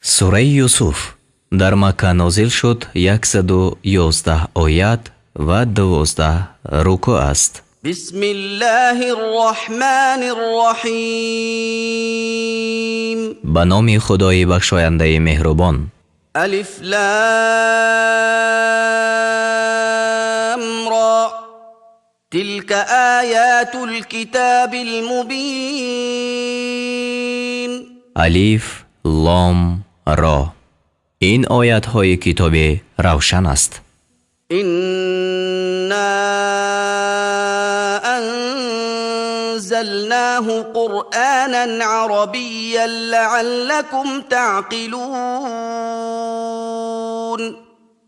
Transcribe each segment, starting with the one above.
Сураи Юсуф дар Макка нозил шуд, 111 оят ва 12 рукӯъ аст. بسم الله الرحمن الرحيم. Ба номи Худои бахшояндаи меҳрубон. ألف لام را، تلك آيات الكتاب المبين. Алиф, Лом, Ро. Ин оятҳои китоби равшан аст. إنا أنزلناه قرآنا عربيا لعلكم تعقلون.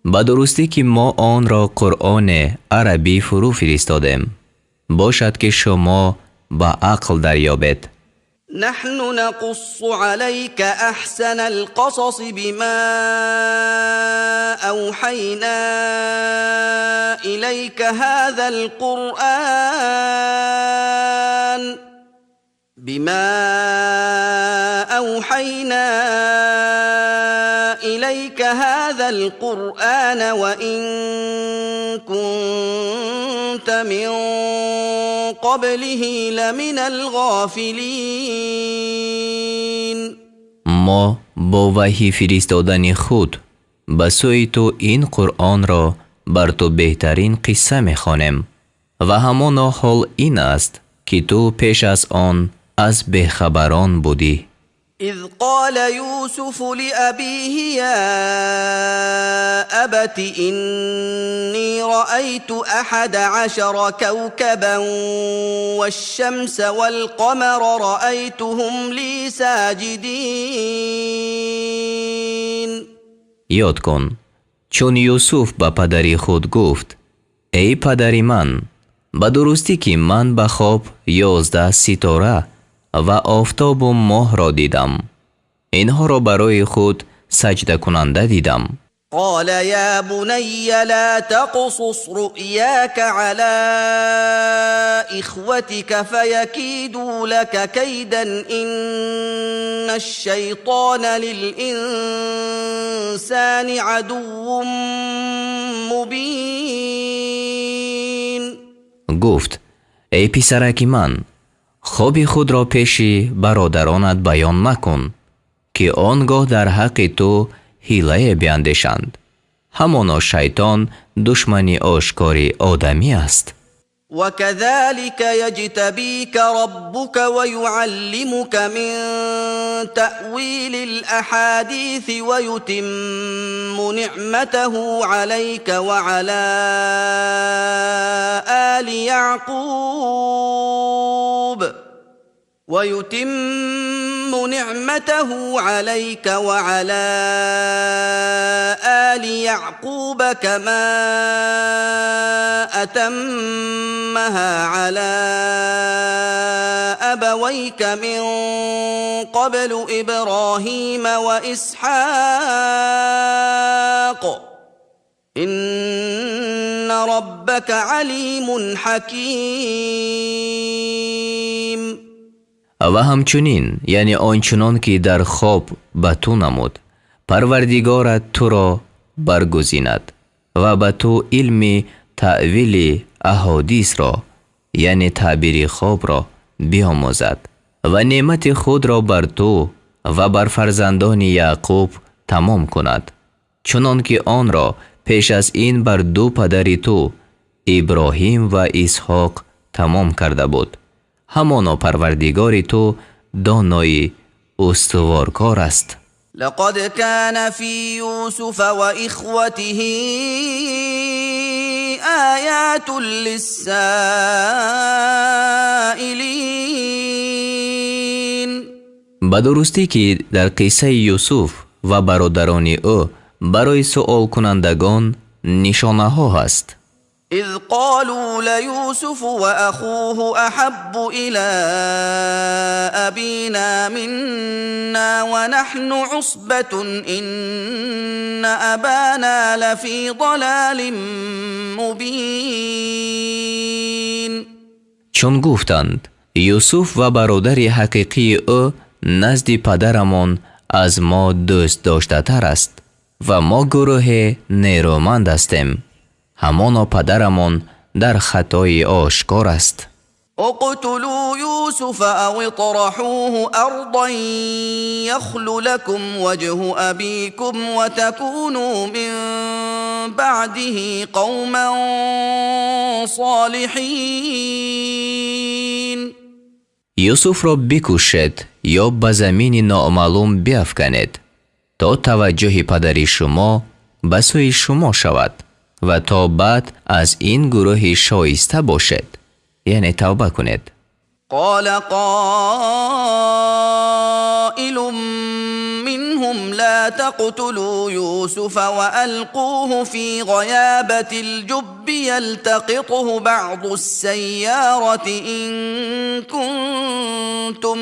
Ба дурустӣ ки мо онро Қуръоне арабӣ фурӯ фиристодем, бошад ки шумо ба ақл дарёбед. نحن نقص عليك أحسن القصص بما أوحينا إليك هذا القرآن بما أوحينا إليك هذا القرآن وإن كنت من قبله لمن الغافلين. Мо бо ваҳй фиристодани худ ба сӯи ту ин Қуръонро бар ту беҳтарин қисса мехонем ва ҳамоно ҳол ин аст, ки ту пеш аз он аз бехабарон будӣ. إذ قال يوسف لأبيه يا أبت إني رأيت 11 كوكبا والشمس والقمر رأيتهم لي ساجدين. Ёд кун, чун Юсуф ба падари худ гуфт: эй падари ман, ба дурустӣ ки ман ба хоб 11 ситора ва офтобу моҳро дидам, инҳоро барои худ саҷдакунанда дидам. قال يا بني لا تقصص رؤياك على إخوتك فيكيدوا لك كيدا، إن الشيطان للإنسان عدو مبين. Гуфт: эй писараки ман, хоби худро пеши бародаронат баён макун, ки он гоҳ дар ҳаққи ту ҳилае биандешанд. Ҳамоно шайтон душмани ошкори одамӣ аст. وكذلك يجتبيك ربك ويعلمك من تأويل الأحاديث ويتم نعمته عليك وعلى آل يعقوب ويتم نعمته عليك وعلى آل يعقوب كما أتمها على أبويك من قبل إبراهيم وإسحاق، إن ربك عليم حكيم. Ва ҳамчунин, яъне он чунон ки дар хоб ба ту намуд, Парвардигорат туро баргузинад ва ба ту илми таъвили аҳодисро, яъне таъбири хобро биомӯзад ва неъмати худро бар ту ва бар фарзандони Яъқуб тамом кунад, чунон ки онро пеш аз ин бар ду падари ту Иброҳим ва Исҳоқ тамом карда буд. Ҳамоно Парвардигори ту донои устуворкор аст. لقد كان في يوسف وإخوته آيات للسائلين. Ба дурустӣ ки дар қиссаи Юсуф ва бародарони ӯ барои суолкунандагон нишонаҳо ҳаст. إذ قالوا ليوسف وأخوه أحب إلى أبينا منا ونحن عصبة إن أبانا لفي ضلال مبين. Чун гуфтанд: Юсуф ва бародари ҳақиқии ӯ назди падарамон аз мо дӯст доштатар аст ва мо гурӯҳи нерӯманд ҳастем. Ҳамоно падарамон дар хатои ошкор аст. اقتلوا يوسف أو اطرحوه أرضا يخل لكم وجه أبيكم وتكونوا من بعده قوما صالحين. Юсуфро бикушед ё ба замини номаълум биафканед, то таваҷҷӯҳи падари шумо ба сӯи шумо шавад ва то баъд аз ин гурӯҳи шоиста бошед, яъне тавба кунед. قال قائل منهم لا تقتلوا يوسف وألقوه في غيابة الجب يلتقطه بعض السيارة إن كنتم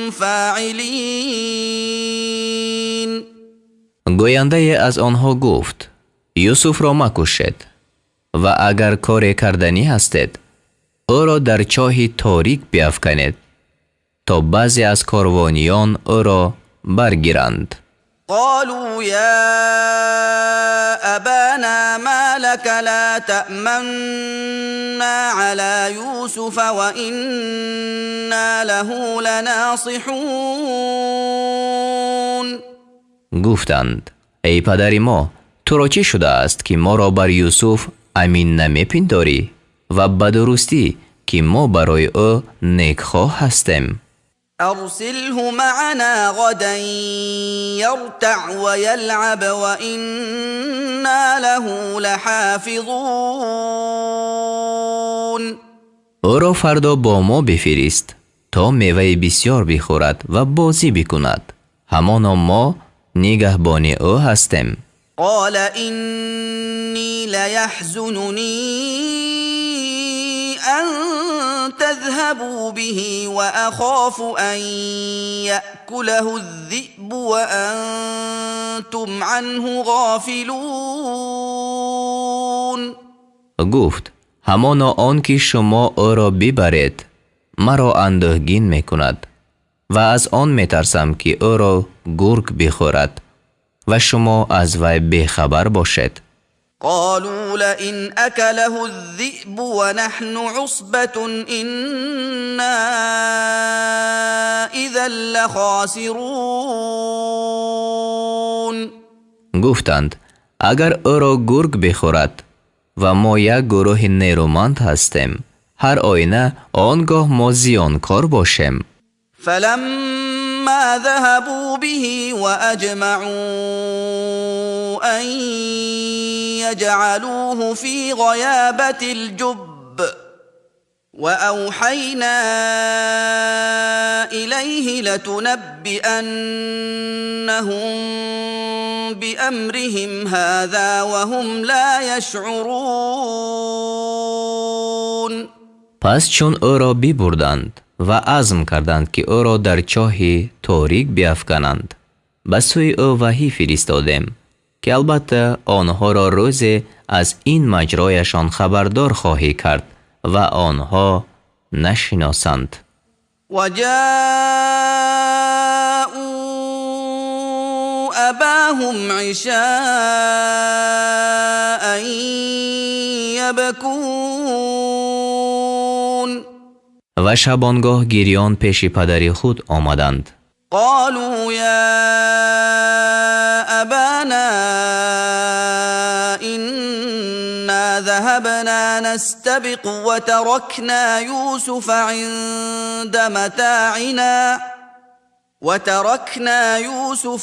فاعلين. Гӯяндае аз онҳо гуфт: Юсуфро макушед ва агар коре карданӣ ҳастед, ӯро дар чоҳи торик биафканед, то баъзе аз корвониён ӯро баргиранд. قالوا يا أبانا ما لك لا تأمنا على يوسف وإنا له لناصحون. Гуфтанд: эй падари мо, туро чӣ шудааст, ки моро бар Юсуф амин намепиндорӣ ва ба дурустӣ, ки мо барои ӯ некхоҳ ҳастем. أرسله معنا غدا يرتع ويلعب وإنا له لحافظون. Ӯро фардо бо мо бифирист, то меваи бисёр бихӯрад ва бозӣ бикунад. Ҳамоно мо нигаҳбони ӯ ҳастем. قال إني ليحزنني أن تذهبوا به وأخاف أن يأكله الذئب وأنتم عنه غافلون. Гуфт: ҳамоно он ки шумо ӯро бибаред, маро андӯҳгин мекунад ва аз он метарсам, ки ӯро гург бихӯрад ва шумо аз вай бехабар бошед. قالوا لئن أكله الذئب ونحن عصبة إنا إذا لخاسرون. Гуфтанд: агар ӯро гург бихӯрад ва мо як гурӯҳи нерӯманд ҳастем, ҳар оина он гоҳ мо зиёнкор бошем. فلما ذهبوا به وأجمعوا أن يجعلوه في غيابة الجب وأوحينا إليه لتنبئنهم بأمرهم هذا وهم لا يشعرون. Пас чун ӯро бибурданд ва азм карданд, ки ӯро дар чоҳи торик биафкананд, ба сӯи ӯ ваҳӣ фиристодем, ки албатта онҳоро рӯзе аз ин маҷрояшон хабардор хоҳӣ кард ва онҳо нашиносанд. وجاءوا أباهم عشاء يبكون. Ва шабонгоҳ гирён пеши падари худ омаданд. قالوا يا أبانا إنا ذهبنا نستبق وتركنا يوسف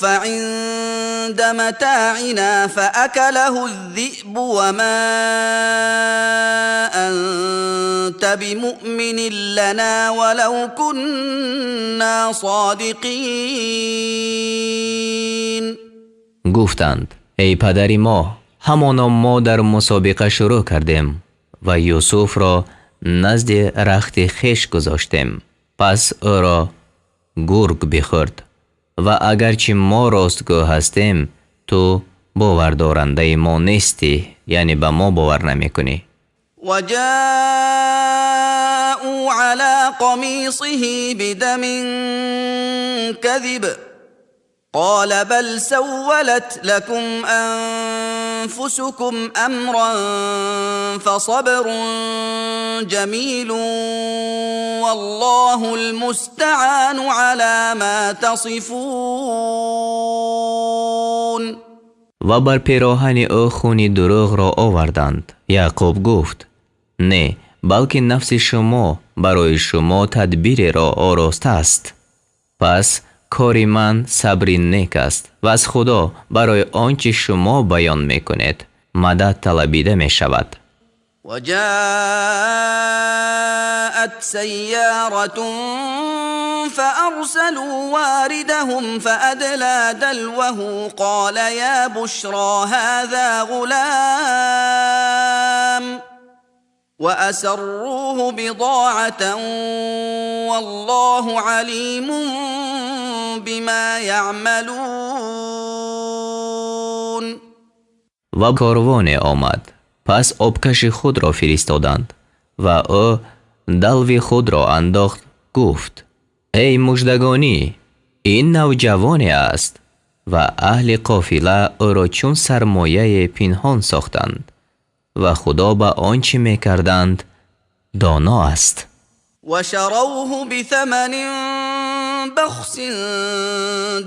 عند متاعنا فأكله الذئب وما أنت بمؤمن لنا ولو كنا صادقين. Гуфтанд: эй падари мо, ҳамоно мо дар мусобиқа шурӯъ кардем ва Юсуфро назди рахти хеш гузоштем, пас ӯро гург бихӯрд ва агарчи мо ростгӯ ҳастем, ту бовардорандаи мо нестӣ, яъне ба мо бовар намекунӣ. وجاءوا على قميصه بدم كذب. قال بل سولت لكم أنفسكم أمرا فصبر جميل والله المستعان على ما تصفون. و بر پیراهن او خون دروغ را آوردند. یعقوب گفت نه، بلکه نفس شما برای شما تدبیر را آراسته است. پس کار من صبر نیک است و از خدا برای آنچه شما بیان میکنید مدد طلبیده می شود. وجاءت سيارة فأرسلوا واردهم فأدلى دلوه قال يا بشرى هذا غلام وأسروه بضاعة والله عليم بما يعملون. و کاروان آمد، پس آبکش خود را فرستادند و او دلو خود را انداخت. گفت ای مژدگانی، این نوجوانی است. و اهل قافله او را چون سرمایه پنهان ساختند و خدا به آنچه میکردند دانا است. و شروه بثمن بخس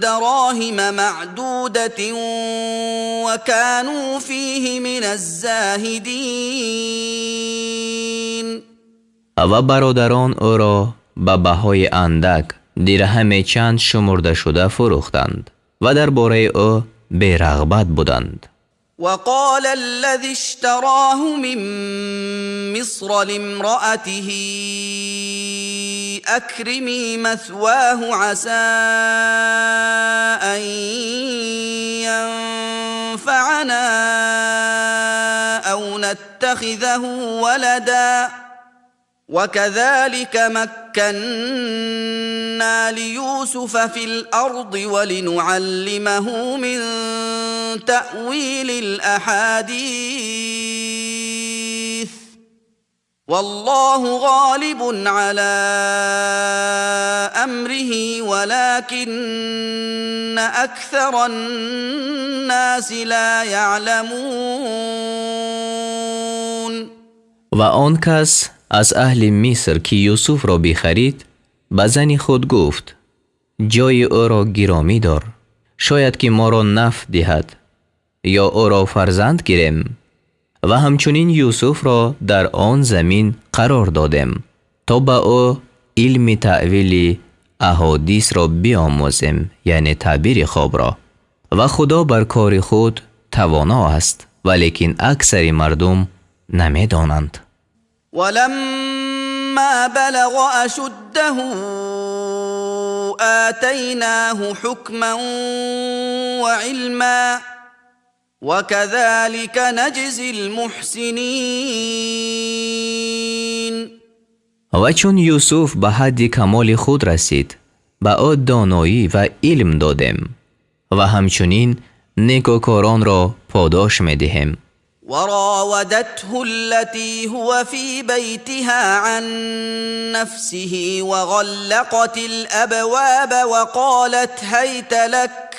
دراهم معدودة وكانوا فيه من الزاهدین. و برادران او را به بهای اندک درهم چند شمرده شده فروختند و درباره او بی‌رغبت بودند. وقال الذي اشتراه من مصر لامرأته أكرمي مثواه عسى أن ينفعنا أو نتخذه ولدا وكذلك مكنا ليوسف في الأرض ولنعلمه من تأويل الأحاديث والله غالب على أمره ولكن أكثر الناس لا يعلمون. و آن کس از اهل مصر که یوسف را بخرید به زن خود گفت جای او را گرامی دار، شاید که ما را نفع دهد یا او را فرزند گیریم. و همچنین یوسف را در آن زمین قرار دادیم تا به او علم تأویل احادیث را بیاموزیم، یعنی تعبیر خواب را. و خدا بر کار خود توانا است، ولیکن اکثر مردم نمیدانند. ولما بلغ أشده آتيناه حكما وعلما وكذلك نجزي المحسنين. و چون یوسف به حد کمال خود رسید به او دانایی و علم دادیم و همچنین نیکوکاران را پاداش می‌دهیم. وراودته التي هو في بيتها عن نفسه وغلقت الأبواب وقالت هيت لك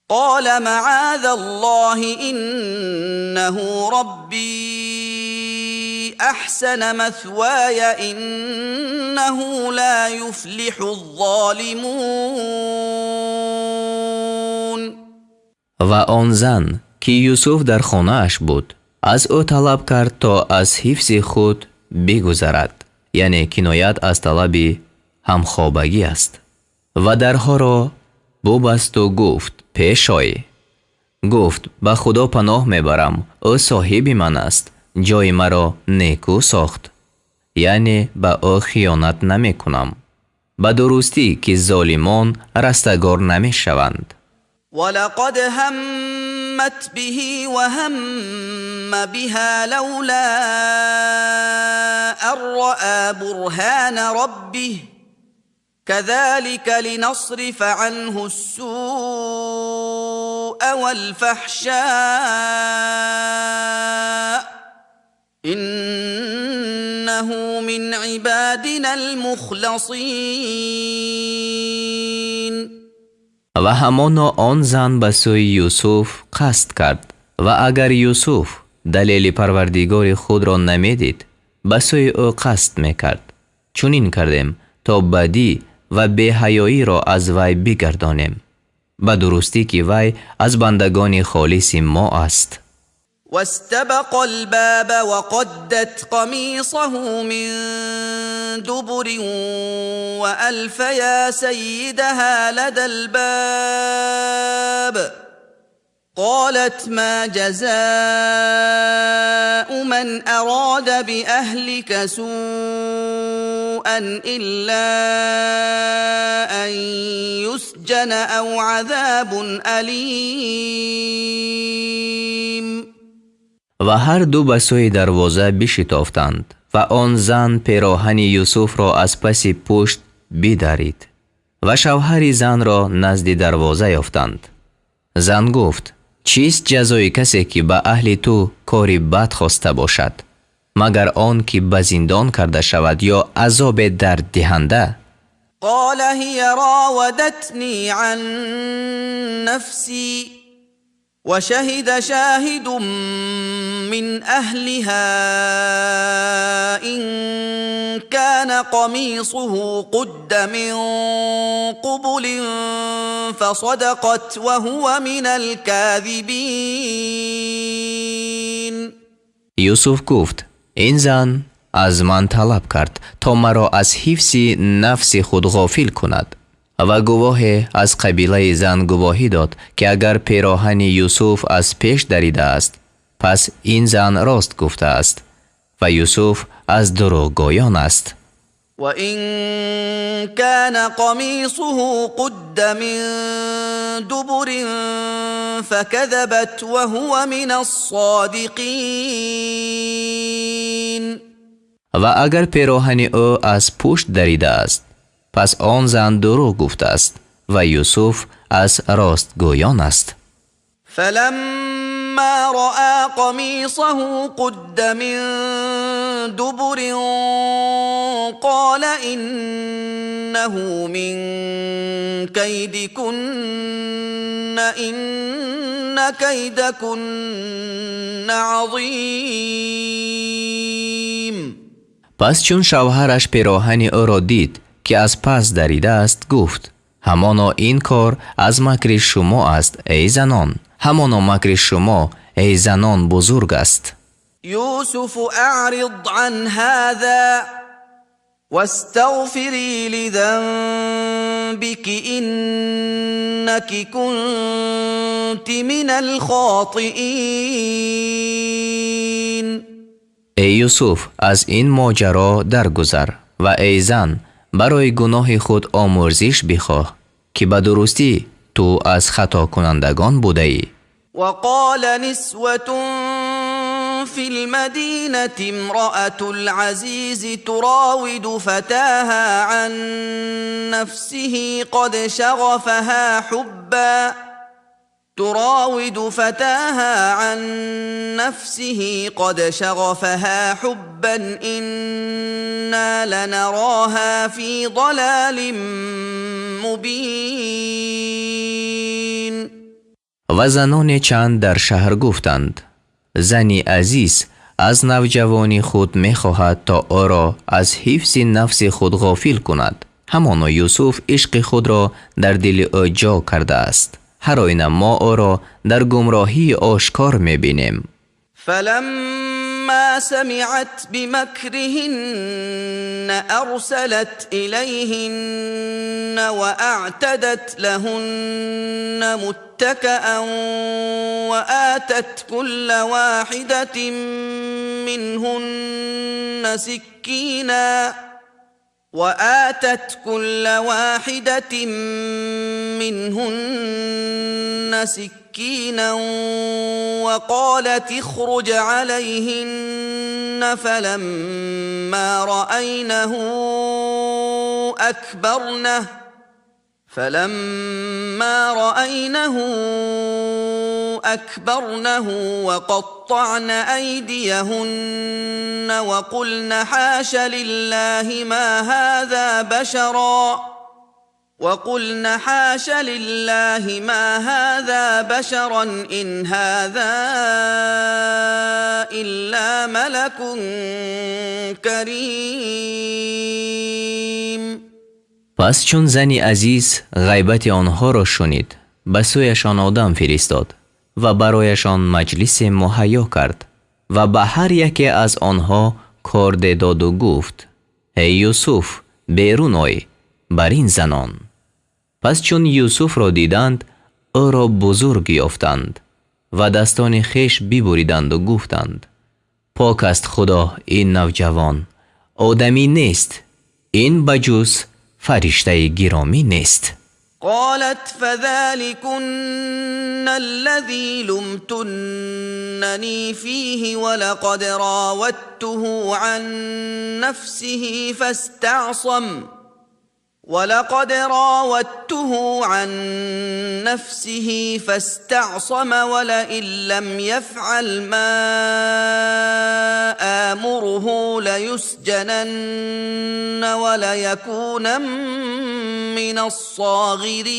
قال معاذ الله إنه ربي أحسن مثواي إنه لا يفلح الظالمون. و آن زن که یوسف در خانه‌اش بود از او طلب کرد تا از حفظ خود بگذرد، یعنی کنایت از طلب همخوابگی است. و درها را ببست و گفت پیش آی. گفت به خدا پناه میبرم، او صاحب من است، جای مرا نیکو ساخت، یعنی به او خیانت نمی کنم. به درستی که ظالمان رستگار نمی شوند. ولقد همت به وهم بها لولا أن رأى برهان ربه كذلك لنصرف عنه السوء والفحشاء إنه من عبادنا المخلصين. و همانا آن زن به سوی یوسف قصد کرد و اگر یوسف دلیل پروردگار خود را نمیدید به سوی او قصد میکرد. چنین کردیم تا بدی و بی‌حیایی را از وی بگردانیم، به درستی که وی از بندگان خالص ما است. واستبق الباب وقدت قميصه من دبر وألف يا سيدها لدى الباب قالت ما جزاء من أراد بأهلك سوءا إلا أن يسجن أو عذاب أليم. و هر دو به سوی دروازه بشتافتند و آن زن پیراهن یوسف را از پس پشت بدرید و شوهر زن را نزد دروازه یافتند. زن گفت چیست جزای کسی که به اهل تو کاری بد خواسته باشد مگر آن که به زندان کرده شود یا عذاب درد دهنده؟ قال هي راودتني عن نفسي وشهد شاهد من أهلها إن كان قميصه قد من قبل فصدقت وهو من الكاذبين. یوسف گفت این زن از من طلب کرد تا مرا از حفظ نفس خود غافل کند و گواه از قبیله زن گواهی داد که اگر پیراهن یوسف از پیش دریده است پس این زن راست گفته است و یوسف از دروغگویان است. و این كان قمیصه قد من دبر فكذبت وهو من الصادقین. و اگر پیراهن او از پشت دریده است پس آن زن دروغ گفته است و یوسف از راستگویان است. فلما رأى قميصه قد من دبر قال إنه من كيدكن إن كيدكن عظيم. پس چون شوهرش پیراهن او را دید که از پس دریده است گفت همانا این کار از مکر شما است ای زنان، همانا مکر شما ای زنان بزرگ است. یوسف اعرض عن هذا واستغفری لذنبك انك كنت من الخاطئین. ای یوسف از این ماجرا درگذر و ای زن برای گناه خود آمرزش بخواه که به درستی تو از خطا کنندگان بوده ای. وقال نسوة في المدينة امرأة العزيز تراود فتاها عن نفسه قد شغفها حبا تراود فتاها عن نفسه قد شغفها حبا إنا لنراها في ضلال مبين. و زنان چند در شهر گفتند زنی عزیز از نوجوانی خود میخواهد تا او را از حفظ نفس خود غافل کند، همانا یوسف عشق خود را در دل او جا کرده است، هر آینه ما او را در گمراهی آشکار میبینیم. فلما سمعت بمكرهن ارسلت الیهن واعتدت لهن متكئا وآتت كل واحدة منهن سكينا وآتت كل واحدة منهن سكينا وقالت اخرج عليهن فلما رأينه أكبرنه فلما رأينه أكبرنه وقطعن أيديهن وقلن حاش لله ما هذا بشرا وقلن حاش لله ما هذا بشرا إن هذا إلا ملك كريم. پس چون زنی عزیز غیبت آنها را شنید، به سویشان آدم فرستاد و برایشان مجلس مهیا کرد و به هر یکی از آنها کرده داد و گفت: ای یوسف، بیرون آی بر این زنان. پس چون یوسف را دیدند، او را بزرگ یافتند و دستان خویش ببریدند و گفتند: پاک است خدا، این نوجوان آدمی نیست، این بجز فرشته گرامی نیست. قالت فذلكن الذي لمتنني فيه ولقد راودته عن نفسه فاستعصم ولقد راودته عن نفسه فاستعصم ولئن لم يفعل ما آمره ليسجنن وليكون من الصاغرين.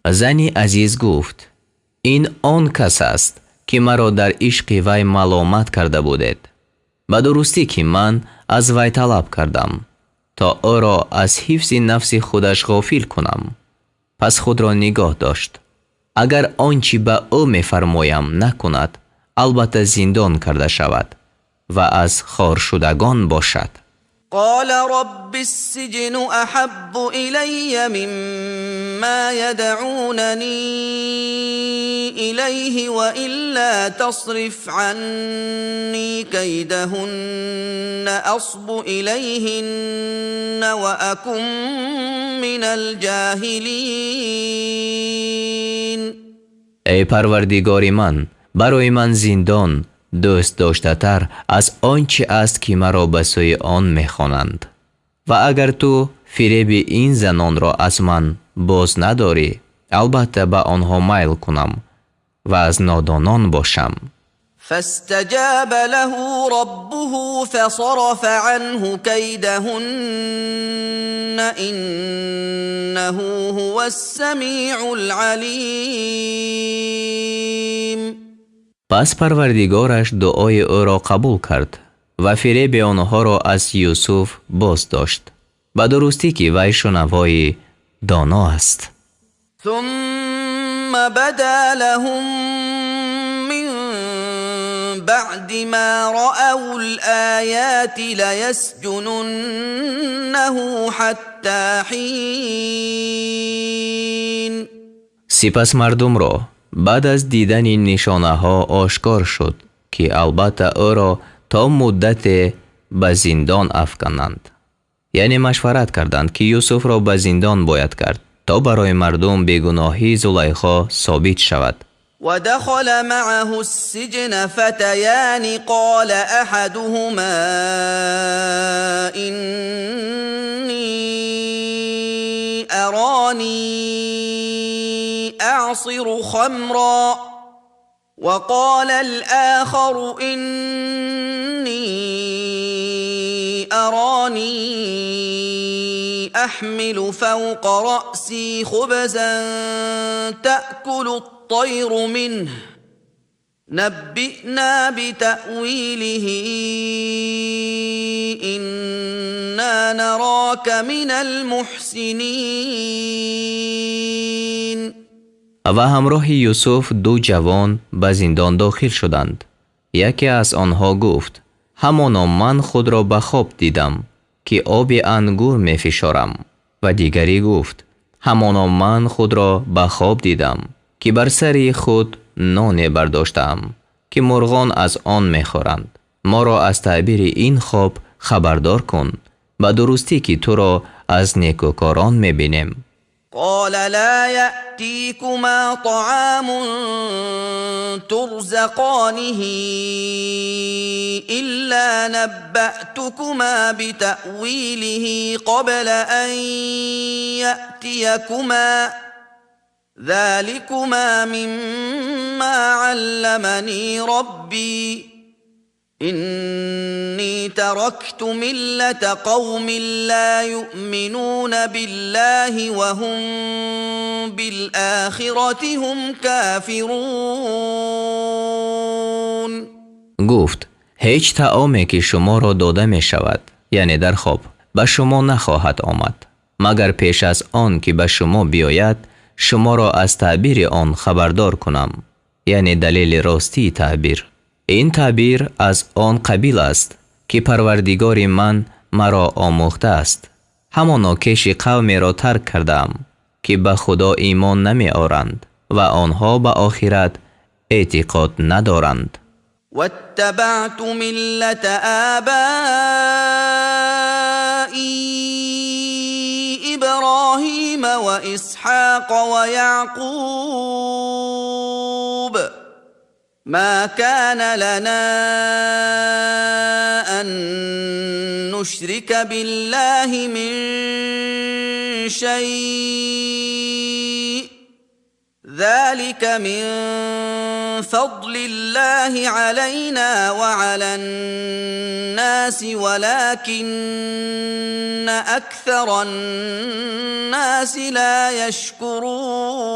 زنی عزیز گفت: این آن کس است که مرا در عشق وی ملامت کرده بودید. به درستی که من از وی طلب کردم تا او را از حفظ نفس خودش غافل کنم. پس خود را نگاه داشت. اگر آنچه به او میفرمایم نکند، البته زندان کرده شود و از خوار شدگان باشد. قال رب السجن احب الی مما يدعونني الیه والا تصرف عني كيدهن اصب الیهن واكن من الجاهلین. ای پروردگار من، برای من زندان دوست داشته تر از آنچه است که مرا به سوی آن میخوانند، و اگر تو فریب این زنان را از من باز نداری، البته به آنها میل کنم و از نادانان باشم. فاستجاب له ربه فصرف عنه كيدهن انه هو السمیع العلیم. پس پروردگارش دعای او را قبول کرد و فریب آنها را از یوسف باز داشت، به درستی که وی شنوای دانا است. ثم بدا لهم من بعد ما رأوا الآیات لیسجننه حتی حین. سپس مردم را بعد از دیدن نشانه ها آشکار شد که البته او را تا مدت به زندان افکنند. یعنی مشورت کردند که یوسف را به زندان باید کرد تا برای مردم بیگناهی زلیخا ثابت شود. ودخل معه السجن فتيان قال احدهما اني اراني اعصر خمرا وقال الآخر إني أراني أحمل فوق رأسي خبزا تأكل الطير منه نبئنا بتأويله إنا نراك من المحسنين. و همراه یوسف دو جوان به زندان داخل شدند. یکی از آنها گفت: همانا من خود را به خواب دیدم که آب انگور می فشارم. و دیگری گفت: همانا من خود را به خواب دیدم که بر سر خود نان برداشتم که مرغان از آن می خورند. ما را از تعبیر این خواب خبردار کن، به درستی که تو را از نیکوکاران می بینیم. قال لا يأتيكما طعام ترزقانه إلا نبأتكما بتأويله قبل أن يأتيكما ذلكما مما علمني ربي إني تركت ملة قوم لا يؤمنون بالله وهم بالآخرة هم كافرون. گفت هیچ طعامی که شما را داده می شود، یعنی در خواب، به شما نخواهد آمد مگر پیش از آن که به شما بیاید شما را از تعبیر آن خبردار کنم، یعنی دلیل راستی تعبیر. این تعبیر از آن قبیل است که پروردگار من مرا آموخته است. همانا کیش قومی را ترک کردم که به خدا ایمان نمی آرند و آنها به آخرت اعتقاد ندارند. واتبعت ملة آبائي إبراهيم وإسحاق ويعقوب ما كان لنا أن نشرك بالله من شيء ذلك من فضل الله علينا وعلى الناس ولكن أكثر الناس لا يشكرون.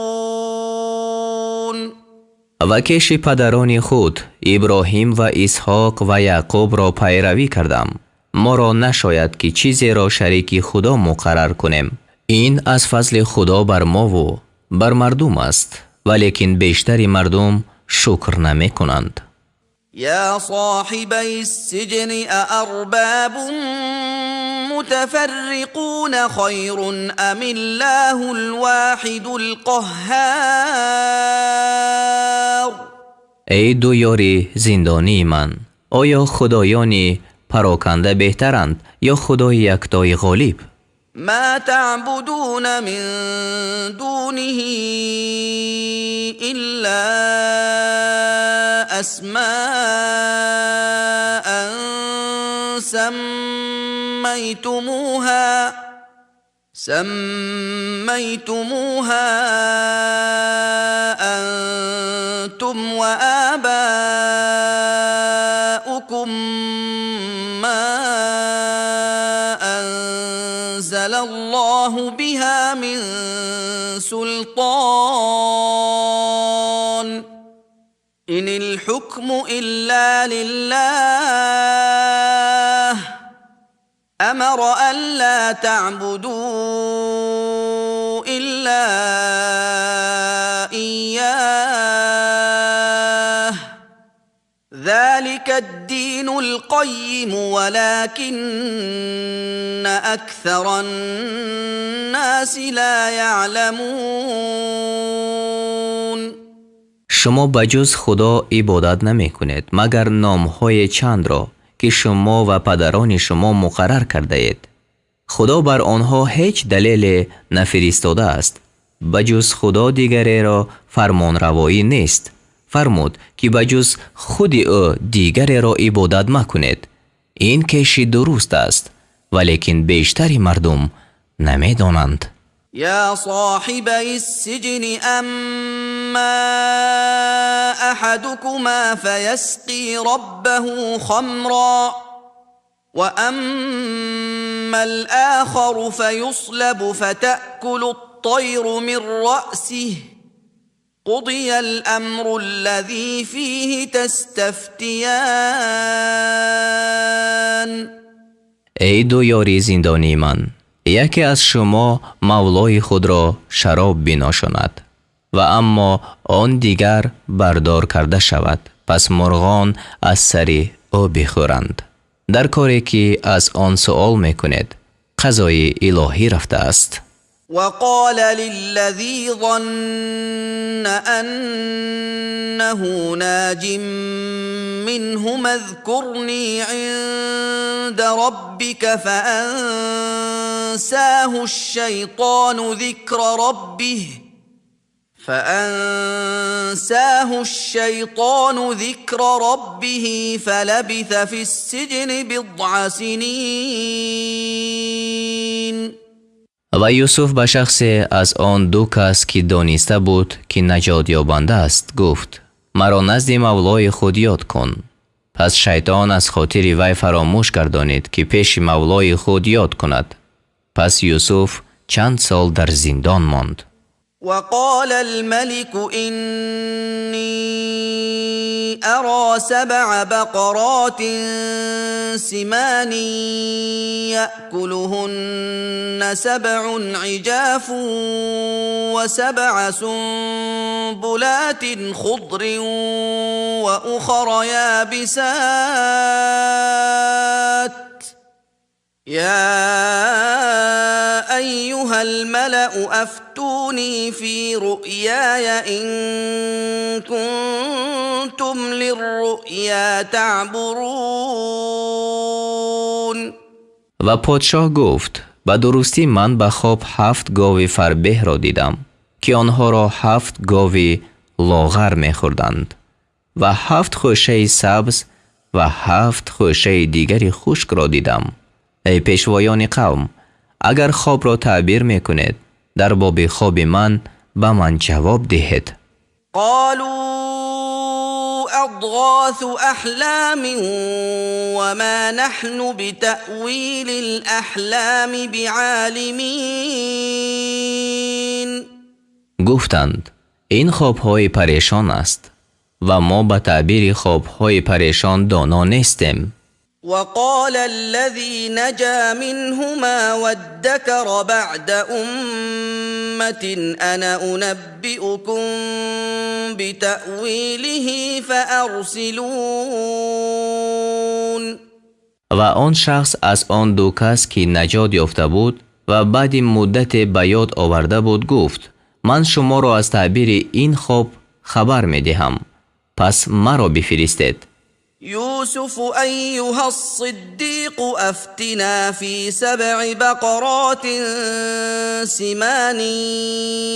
و کیش پدران خود ابراهیم و اسحاق و یعقوب را پیروی کردم. ما را نشاید که چیزی را شریک خدا مقرر کنیم. این از فضل خدا بر ما و بر مردم است، ولیکن بیشتر مردم شکر نمی کنند. یا صاحبی السجن أأرباب متفرقون خیر ام الله الواحد القهار. ای دو یاری زندانی من، آیا خدایانی پراکنده بهترند یا خدای یکتای غالب؟ ما تعبدون من دونه إلا أسماء سميتموها أنتم وآباؤكم ما أنزل الله بها من سلطان إن الحكم إلا لله أمر ألا تعبدوا إلا إياه ذلك الدين القيم ولكن أكثر الناس لا يعلمون. شما بجز خدا عبادت نمی کنید مگر نامهای چند را که شما و پدران شما مقرر کرده اید. خدا بر آنها هیچ دلیل نفرستاده است. بجز خدا دیگری را فرمانروایی نیست. فرمود که بجز خود او دیگری را عبادت مکنید. این کشی درست است، ولیکن بیشتری مردم نمیدانند. یا صاحبی السجن اما احدكما فیسقی ربه خمرا واما الاخر فیصلب فتأکل الطیر من رأسه قضی الامر الذی فیه تستفتیان. ای دو یاری زندانی من، یکی از شما مولای خود را شراب بناشاند و اما آن دیگر بردار کرده شود، پس مرغان از سر او بخورند. در کاری که از آن سؤال میکنید قضای الهی رفته است. وقال للذي ظن أنه ناج منهما اذكرني عند ربك فأنساه الشيطان ذكر ربه فلبث في السجن بضع سنين. و یوسف به شخص از آن دو کس که دانسته بود که نجات یابنده است گفت: مرا نزد مولای خود یاد کن. پس شیطان از خاطر وی فراموش گردانید که پیش مولای خود یاد کند. پس یوسف چند سال در زندان ماند. وقال الملك إني أرى 7 بقرات سمان يأكلهن 7 عجاف و7 سنبلات خضر وأخر يابسات يا أيها الملأ أفتوني في رؤياي إن كنتم للرؤيا تعبرون. و پادشاه گفت به درستی من به خواب 7 گاو فربه را دیدم که آنها را 7 گاو لاغر می‌خوردند و 7 خوشه سبز و 7 خوشه دیگر خشک را دیدم. ای پیشوایان قوم، اگر خواب را تعبیر میکنید در باب خواب من به من جواب دهید. قالوا اضغاث احلام وما نحن بتأویل الاحلام بعالمین. گفتند این خوابهای پریشان است و ما به تعبیر خوابهای پریشان دانا نیستیم. وقال الذي نجا منهما وادكر بعد أمة أنا أنبئكم بتأويله فأرسلون. و آن شخص از آن دو کس که نجات یافته بود و بعد مدت به یاد آورده بود گفت من شما را از تعبیر این خواب خبر می دهم، پس مرا بفرستید. يوسف أيها الصديق أفتنا في 7 بقرات سمان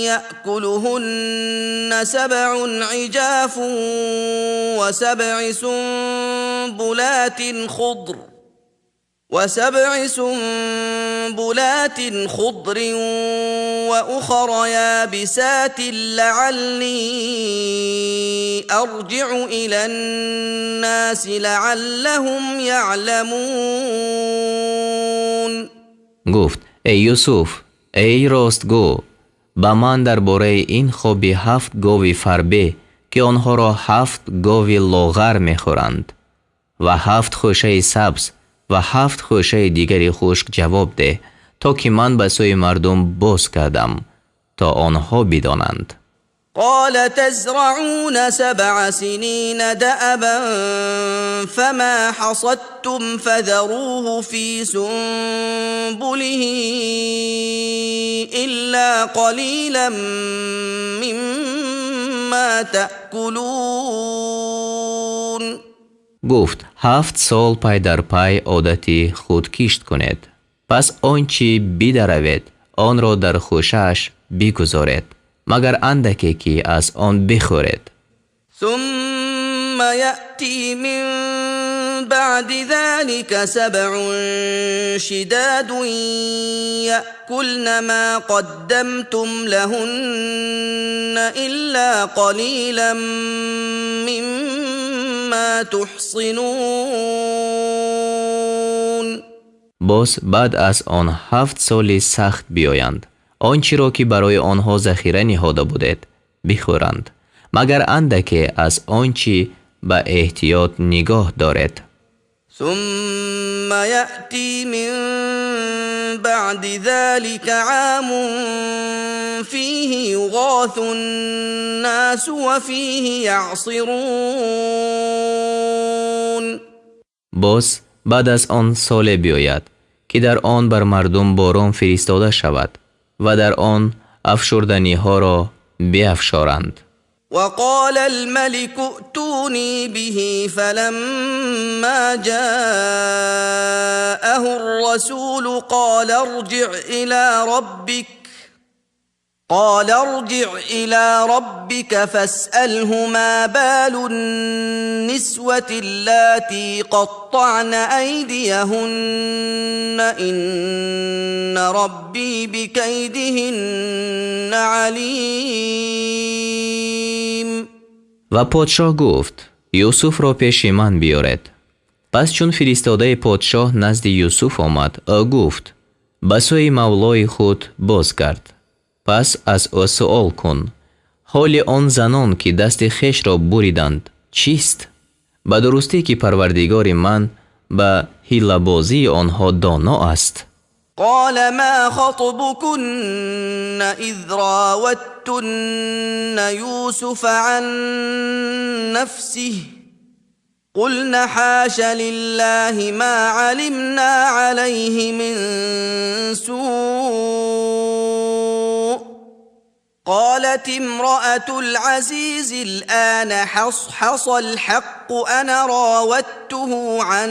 يأكلهن 7 عجاف و7 سنبلات خضر وأخر يابسات لعلي أرجع إلى الناس لعلهم يعلمون. گفت ای یوسف، ای راستگو، به من درباره این خواب 7 گاو فربه که آنها را 7 گاو لاغر میخورند و 7 خوشه سبز و 7 خوشه دیگری خشک جواب ده تا که من به سوی مردم باز کردم تا آنها بدانند. قال تزرعون 7 سنين دأبا فما حصدتم فذروه في سنبله إلا قليلا مما تأكلون. گفت 7 سال پای در پای عادتی خود کشت کنید، پس آنچه بدروید آن را در خوشش بگذارید مگر اندکی که از آن بخورید. ثم یأتی من بعد ذلك 7 شداد یأکلن ما قدمتم لهن إلا قلیلا مما تحصنون. باز بعد از آن 7 سال سخت بیایند، آنچه را که برای آنها ذخیره نهاده بودید بخورند مگر اندکی از آنچه به احتیاط نگاه دارد. ثم یأتی من بعد ذلك عام فیه یغاث الناس وفیه یعصرون. باز بعد از آن سال بیاید که در آن بر مردم باران فرستاده شود و در آن افشردنی ها را بیافشارند. وقال الملك ائتوني به فلما جاءه الرسول قال ارجع إلى ربك فاسأله ما بال النسوة اللاتي قطعن أيديهن إن ربي بكيدهن عليم. و پادشاه گفت یوسف را پیش من بیارید. پس چون فرستاده پادشاه نزد یوسف آمد، او گفت: به سوی مولای خود بازگرد، پس از او سؤال کن حال آن زنان که دست خویش را بریدند چیست؟ به درستی که پروردگار من به حیله‌بازی آنها دانا است. قال ما خطبكن إذ راوتن يوسف عن نفسه قلن حاش لله ما علمنا عليه من سوء قالت امرأة العزيز الآن حصحص الحق أنا راودته عن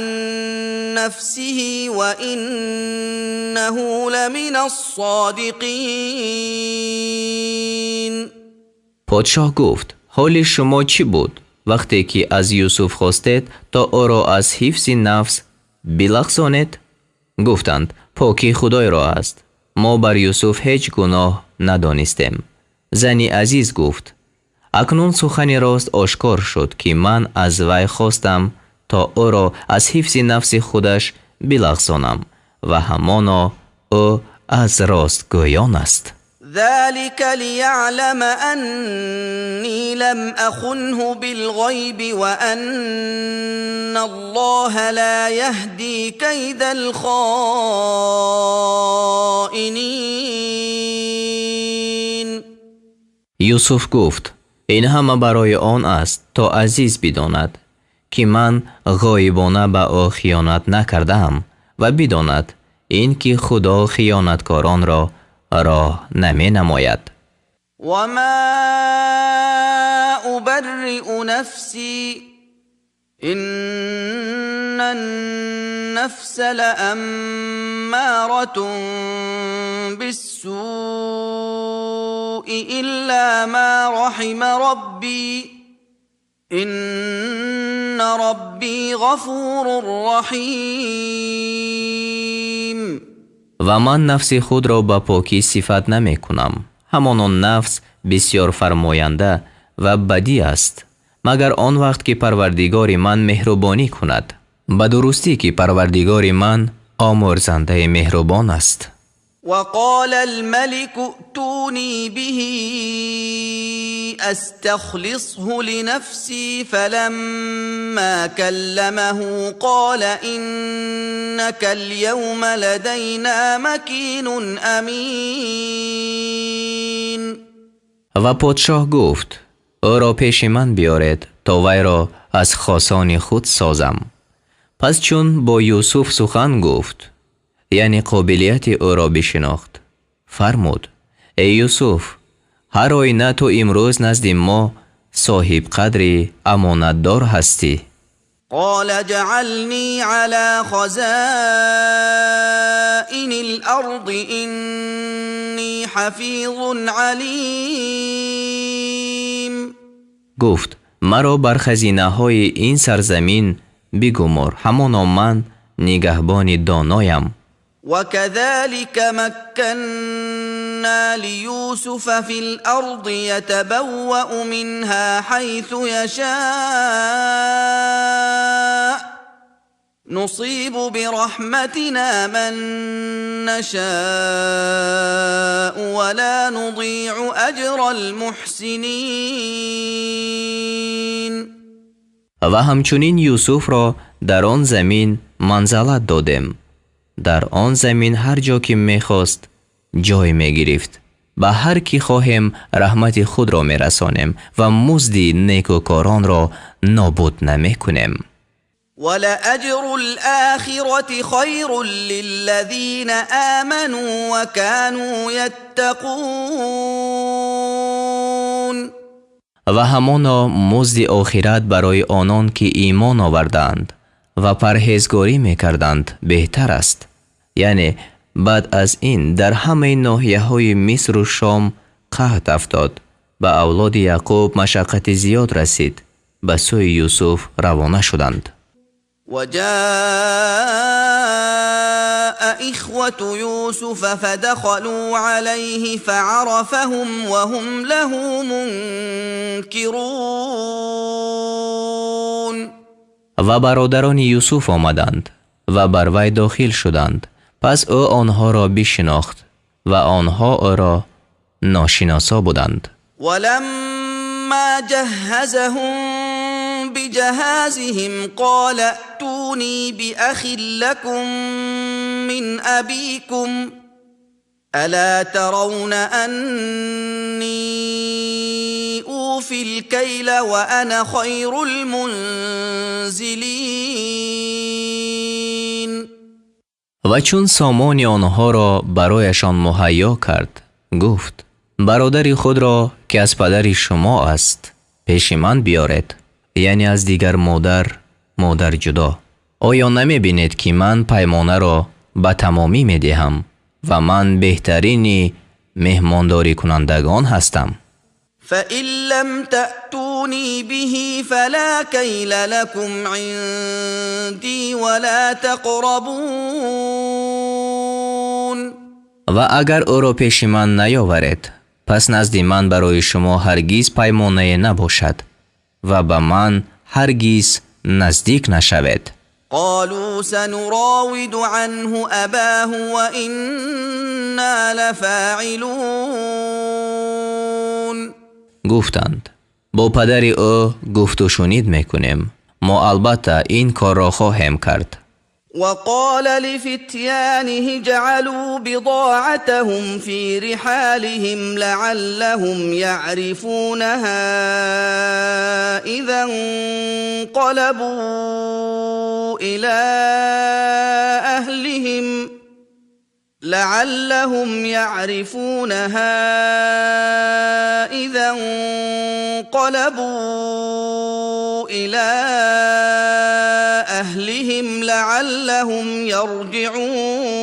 نفسه وإنه لمن الصادقين. پادشاه گفت: حال شما چی بود وقتی که از یوسف خواستید تا او را از حفظ نفس بلغزانید؟ گفتند: پاکی خدای را است، ما بر یوسف هیچ گناه ندانستیم. زن عزیز گفت: اکنون سخن راست آشکار شد که من از وی خواستم تا او را از حفظ نفس خودش بلغزانم و همانا او از راستگویان است. ذلك ليعلم أني لم أخنه بالغيب وأن الله لا يهدي كيد الخائنين. یوسف گفت: این همه برای آن است تا عزیز بداند که من غایبانه به او خیانت نکردم و بداند این که خدا خیانتکاران را راه نمی نماید. و ما ابرئ نفسی ان النفس لاماره بالسوء الا ما رحم ربی ان ربی غفور رحیم. و من نفس خود را به پاکی صفت نمی کنم، همان نفس بسیار فرماینده و بدی است، مگر آن وقت که پروردگار من مهربانی کند. به درستی که پروردگار من آمرزنده مهربان است. وقال الملك ائتوني به استخلصه لنفسي فلما كلمه قال انك اليوم لدينا مكين امين. و پادشاه گفت: او را پیش من بیارید تا وی را از خاصان خود سازم. پس چون با یوسف سخن گفت، یعنی قابلیت او را بشناخت، فرمود: ای یوسف، هر آینه تو امروز نزد ما صاحب قدری امانتدار هستی. قال اجعلنی على خزائن الارض انی حفیظ علیم. گفت: مرا بر خزینه های این سرزمین بگمار، همانا من نگهبان دانایم. وكذلك مكنا ليوسف في الأرض يتبوأ منها حيث يشاء نصيب برحمتنا من نشاء ولا نضيع أجر المحسنين. و همچنین یوسف را در آن زمین منزلت دادیم. در آن زمین هر جا که میخواست جای میگرفت. به هر کی خواهیم رحمت خود را میرسانیم و مزد نیکوکاران را نابود نمیکنیم. ولأجر الآخرة خیر للذین آمنوا وكانوا یتقون. و همانا مزد آخرت برای آنان که ایمان آوردند و پرهیزگاری میکردند بهتر است. یعنی بعد از این در همه ناحیه های مصر و شام قحط افتاد. به اولاد یعقوب مشقت زیاد رسید. به سوی یوسف روانه شدند. وجاء إخوة يوسف فدخلوا عليه فعرفهم وهم له منكرون. Ва бародарони Юсуф омаданд ва бар вай дохил шуданд. Пас ӯ онҳоро бишинохт ва онҳо ӯро ношиносо буданд. ولما جهزهم بجهازهم قال ائتوني بأخ لكم من أبيكم ألا ترون أني أوفي الكيل وأنا خير المنزلين. Ва чун сомони онҳоро барояшон муҳайё кард, гуфт: бародари худро, ки аз падари шумо аст, пеши ман биёред, яъне аз дигар модар, модар ҷудо. Оё намебинед, ки ман паймонаро ба тамомӣ медиҳам ва ман беҳтарини меҳмондорикунандагон ҳастам? فإن لم تأتوني به فلا كيل لكم عندي ولا تقربون. Ва агар ӯро пеши ман наёваред, пас назди ман барои шумо ҳаргиз паймонае набошад ва ба ман ҳаргиз наздик нашавед. قالوا سنراود عنه أباه وإنا لفاعلون. Гуфтанд: бо падари ӯ гуфтушунид мекунем, мо албатта ин корро хоҳем кард. وقال لفتيانه اجعلوا بضاعتهم في رحالهم لعلهم يعرفونها إذا انقلبوا إلى أهلهم لعلهم يعرفونها إذا انقلبوا إلى أهلهم لعلهم يرجعون.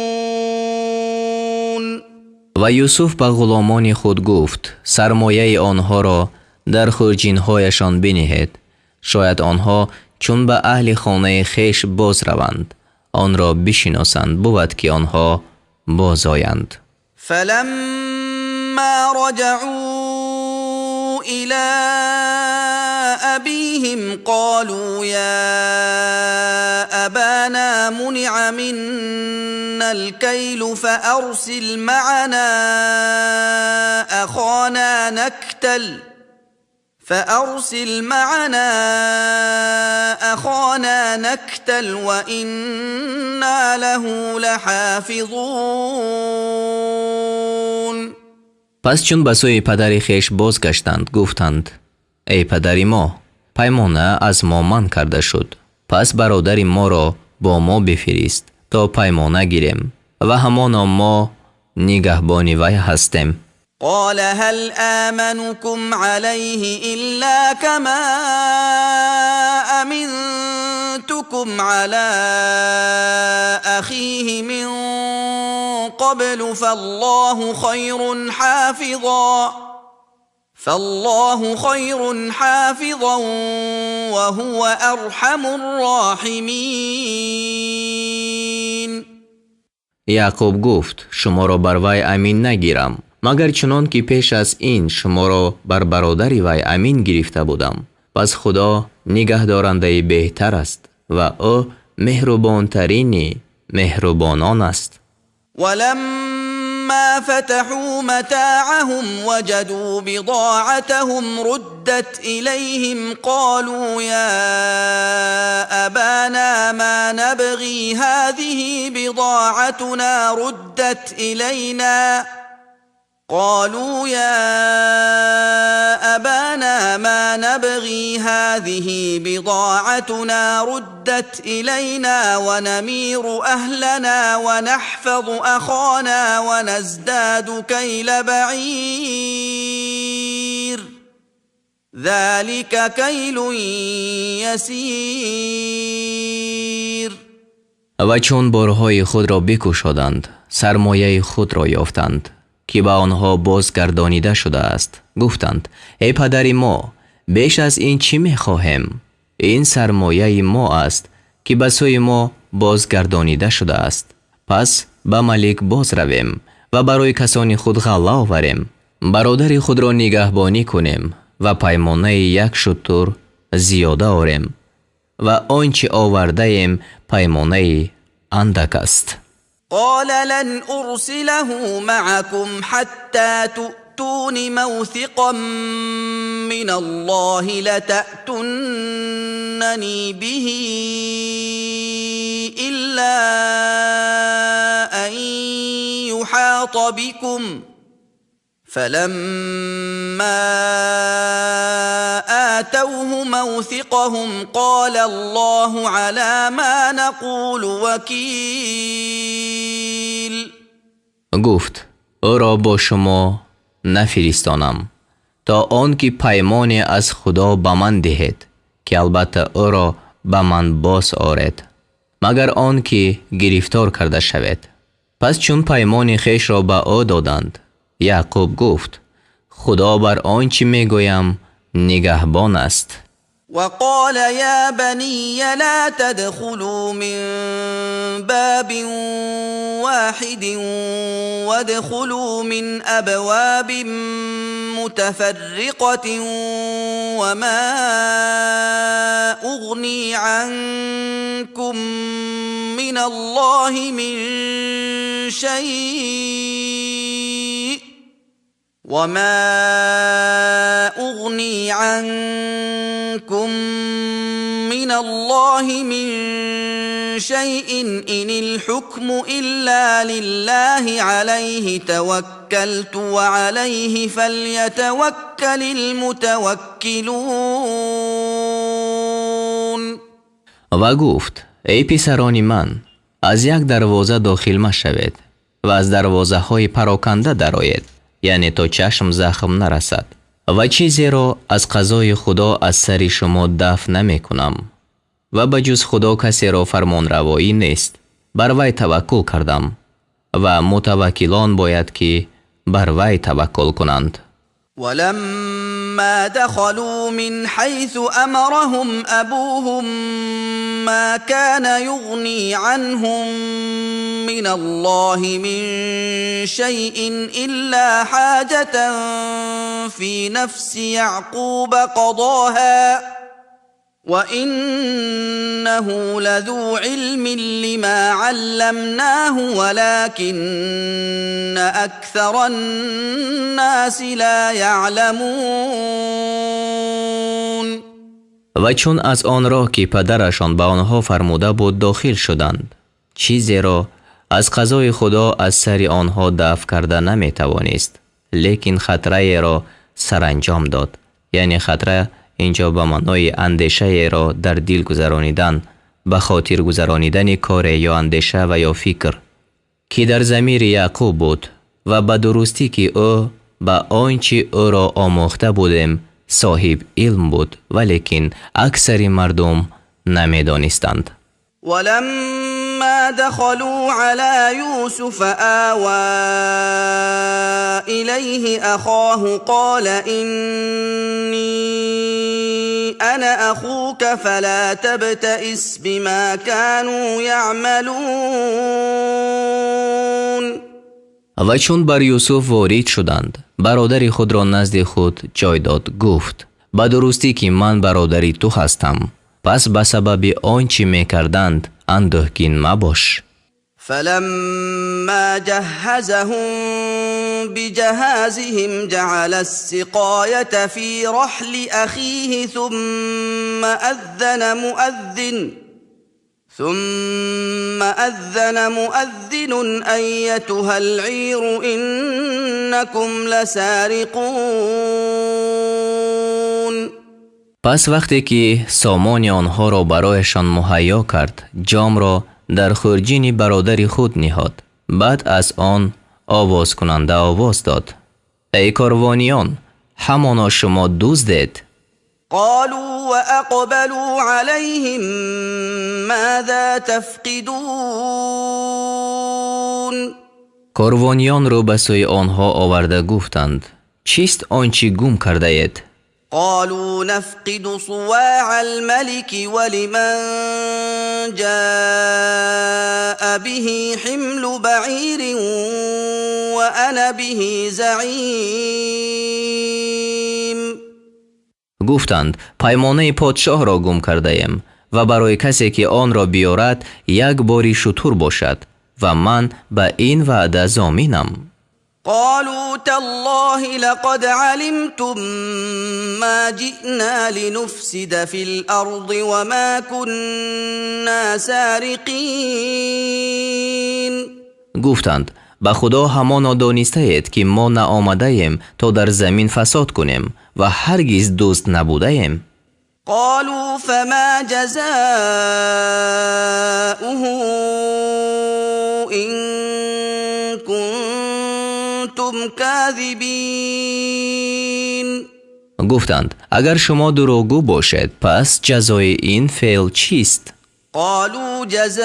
Ва Юсуф ба ғуломони худ гуфт: сармояи онҳоро дар хурҷинҳояшон биниҳед, шояд онҳо чун ба аҳли хонаи хеш боз раванд, онро бишиносанд, бувад ки онҳо бозоянд. فلما رجعوا إلى أبيهم قالوا يا أبانا منع منا الكيل فأرسل معنا أخانا نكتل فأرسل معنا أخانا نكتل وإنا له لحافظون. Пас чун ба сӯи падари хеш бозгаштанд, гуфтанд: эй падари мо, паймона аз мо манъ карда шуд, пас бародари моро бо мо бифирист, то паймона гирем ва ҳамоно мо нигаҳбони вай ҳастем. قال هل آمنكم عليه إلا كما أمنتكم على أخيه من قبل فالله خير حافظا وهو أرحم الراحمين. Яъқуб гуфт: шуморо бар вай амин нагирам, магар чунон ки пеш аз ин шуморо бар бародари вай амин гирифта будам. Пас Худо нигаҳдорандаи беҳтар аст ва ӯ меҳрубонтарини меҳрубонон аст. ولما فتحوا متاعهم وجدوا بضاعتهم ردت إليهم قالوا يا أبانا ما نبغي هذه بضاعتنا ردت إلينا قالوا يا أبانا ما نبغي هذه بضاعتنا ردت إلينا ونمير أهلنا ونحفظ أخانا ونزداد كيل بعير ذلك كيل يسير. Ва чун борҳои худро бикушоданд, сармояи худро ёфтанд, ки ба онҳо бозгардонида шудааст. Гуфтанд: эй падари мо, беш аз ин чӣ мехоҳем? Ин сармояи мо аст, ки ба сӯи мо бозгардонида шудааст. Пас ба малик боз равем ва барои касони худ ғалла оварем, бародари худро нигаҳбонӣ кунем ва паймонаи як шутур зиёда орем. و آنچه آورده‌ایم پیمانه اندک است. قال لن ارسله معكم حتى تؤتون موثقا من الله لتأتونني به إلا أن يحاط بكم فلما آتوه موثقهم قال الله على ما نقول وكيل. گفت او را با شما نفرستانم تا آنکه پیمانی از خدا به من دهید که البته او را به من باز آرد، مگر آنکه گرفتار کرده شود. پس چون پیمان خویش را به او دادند، یعقوب گفت خدا بر آنچه میگویم نگهبان است. وقال يا بني لا تدخلوا من باب واحد وادخلوا من أبواب متفرقة وما أغني عنكم من الله من شيء وما أغني عنكم من الله من شيء إن الحكم إلا لله عليه توكلت وعليه فليتوكل المتوكلون. و گفت ای پسران من، از یک دروازه داخل مشوید و از دروازه های پراکنده درآیید، یعنی تا چشم زخم نرسد، و چیزی را از قضای خدا از سر شما دفع نمی کنم و به جز خدا کسی را فرمانروایی نیست. بر وی توکل کردم و متوکلان باید که بر وی توکل کنند. ولما دخلوا من حيث أمرهم أبوهم ما كان يغني عنهم من الله من شيء إلا حاجة في نفس يعقوب قضاها وإنه لذو علم لما علمناه ولكن أكثر الناس لا يعلمون. و چون از آن راه که پدرشان به آنها فرموده بود داخل شدند، چیزی را از قضای خدا از سر آنها دفع کرده نمی توانست، لیکن خطره را سرانجام داد. یعنی خطره اینجا به معنای اندیشه را در دل گذرانیدن، به خاطر گذرانیدن کار یا اندیشه و یا فکر که در ضمیر یعقوب بود، و به درستی که او به آنچه او را آموخته بودیم صاحب علم بود، ولیکن اکثر مردم نمیدانستند. ولما دخلوا على يوسف آوى إليه أخاه قال إني أنا أخوك فلا تبتئس بما كانوا يعملون. و چون بر یوسف وارد شدند، برادر خود را نزد خود جای داد، گفت به درستی که من برادری تو هستم، پس به سبب آنچه میکردند اندوهگین مباش. فلما جهزهم بجهازهم جعل السقاية في رحل أخيه ثم أذن مؤذن أيتها العير إنكم لسارقون. پس وقتی که سامان آنها را برایشان مهیا کرد، جام را در خرجین برادر خود نهاد. بعد از آن آواز کننده آواز داد: ای کاروانیان، همانا شما دزدید. قالوا وأقبلوا عليهم ماذا تفقدون. کاروانیان رو به سوی آنها آورده گفتند: چیست آنچه گم کرده اید؟ قالوا نفقد صواع الملك ولمن جاء به حمل بعير وأنا به زعيم. گفتند: پیمانه پادشاه را گم کرده ایم و برای کسی که آن را بیارد یک باری شتر باشد و من به این وعده ضامنم. قالوا تالله لقد علمتم ما جئنا لنفسد في الأرض وما كنا سارقین. گفتند به خدا همانا دانسته‌اید که ما نآمده‌ایم تا در زمین فساد کنیم و هرگز دزد نبوده‌ایم. قالوا فما جزاؤه إن كنتم كاذبین. گفتند اگر شما دروغگو باشید پس جزای این فعل چیست؟ قالوا جزاؤه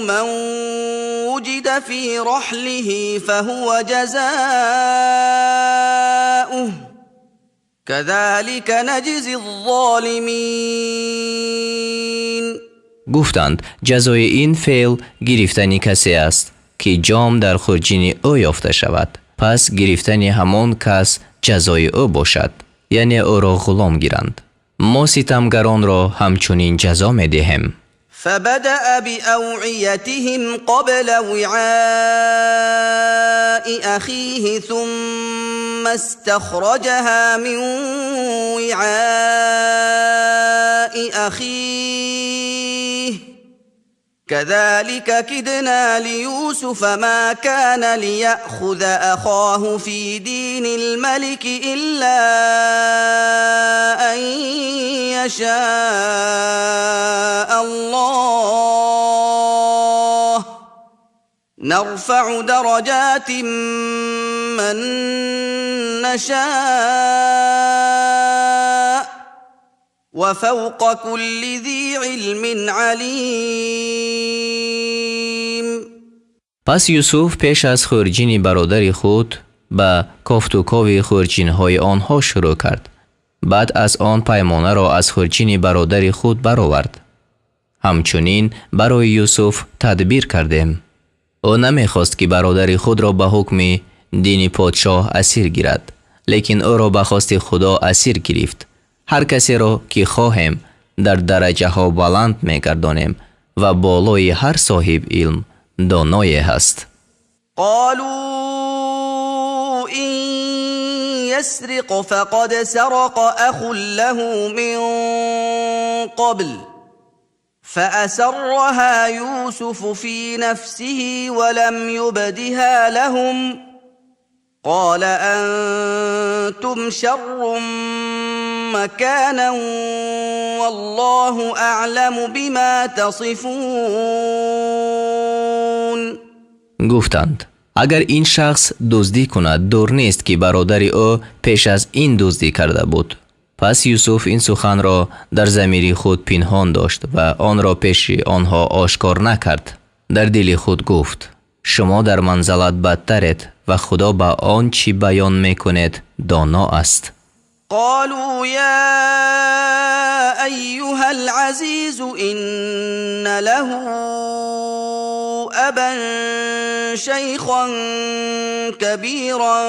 من وجد في رحله فهو جزاؤه كذلك نجزي الظالمین. گفتند جزای این فعل گرفتن کسی است که جام در خورجین او یافته شود، پس گرفتن همان کس جزای او باشد، یعنی او را غلام گیرند. ما ستمگران را همچنین جزا می‌دهیم. فبدأ بأوعيتهم قبل وعاء أخيه ثم استخرجها من وعاء أخيه كذلك كدنا ليوسف ما كان ليأخذ أخاه في دين الملك إلا أن يشاء الله نرفع درجات من نشاء وفوق كل ذي علم علیم. پس یوسف پیش از خورجین برادر خود به کافت و کاو خورجین‌های آنها شروع کرد. بعد از آن پیمانه را از خورجین برادر خود برآورد. همچنین برای یوسف تدبیر کردیم. او نمیخواست که برادر خود را به حکم دین پادشاه اسیر گیرد، لیکن او را به خواست خدا اسیر گرفت. هر کسی را که خواهیم در درجه ها بلند میگردانیم و بالای هر صاحب علم دانای هست. قالوا إن يسرق فقد سرق أخ له من قبل فأسرها يوسف في نفسه ولم يبدها لهم قال أنتم شر مكانا والله أعلم بما تصفون. گفتند اگر این شخص دزدی کند دور نیست که برادر او پیش از این دزدی کرده بود. پس یوسف این سخن را در ضمیر خود پنهان داشت و آن را پیش آنها آشکار نکرد. در دل خود گفت شما در منزلت بدترید و خدا به آن چی بیان میکند دانا است. قالوا یا ایها العزیز ان له ابا شیخا کبیرا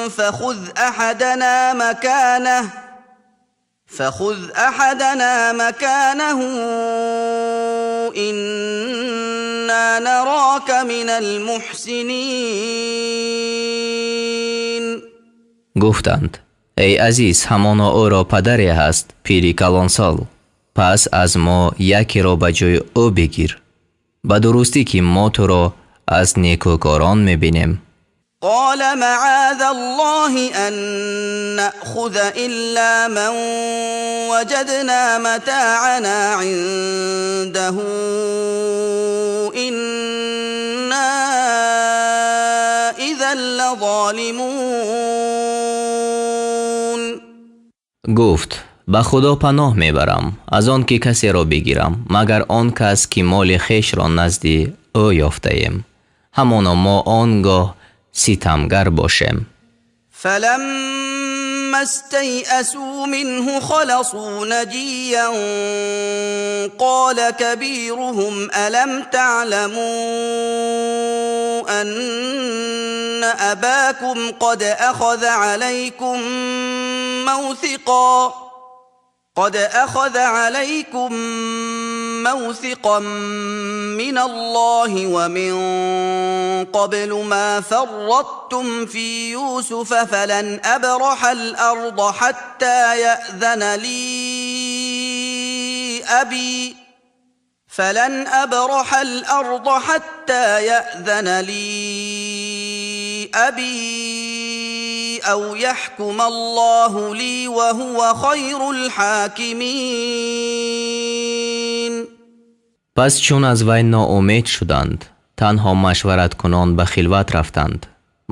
فخذ احدنا مکانه انا نراک من المحسنین. گفتند ای عزیز، همانا او را پدری هست پیری کلانسال، پس از ما یکی را به جای او بگیر، به درستی که ما تو را از نیکوکاران میبینیم. قال معاذ الله ان نأخذ الا من وجدنا متاعنا عنده انا اذا لظالمون. گفت به خدا پناه میبرم از آن که کسی را بگیرم مگر آن کس که مال خویش را نزد او یافته ایم، همانا ما آنگاه ستمگر باشیم. فلما استيئسوا منه خلصوا نجيا قال كبيرهم ألم تعلموا أن أباكم قد أخذ عليكم قد أخذ عليكم موثقا من الله ومن قبل ما فرطتم في يوسف فلن أبرح الأرض حتى يأذن لي أبي فلن أبرح الأرض حتى يأذن لي أبي أو يحكم الله لي وهو خير الحاكمين. پس چون از وی ناامید شدند، تنها مشورت کنان به خلوت رفتند.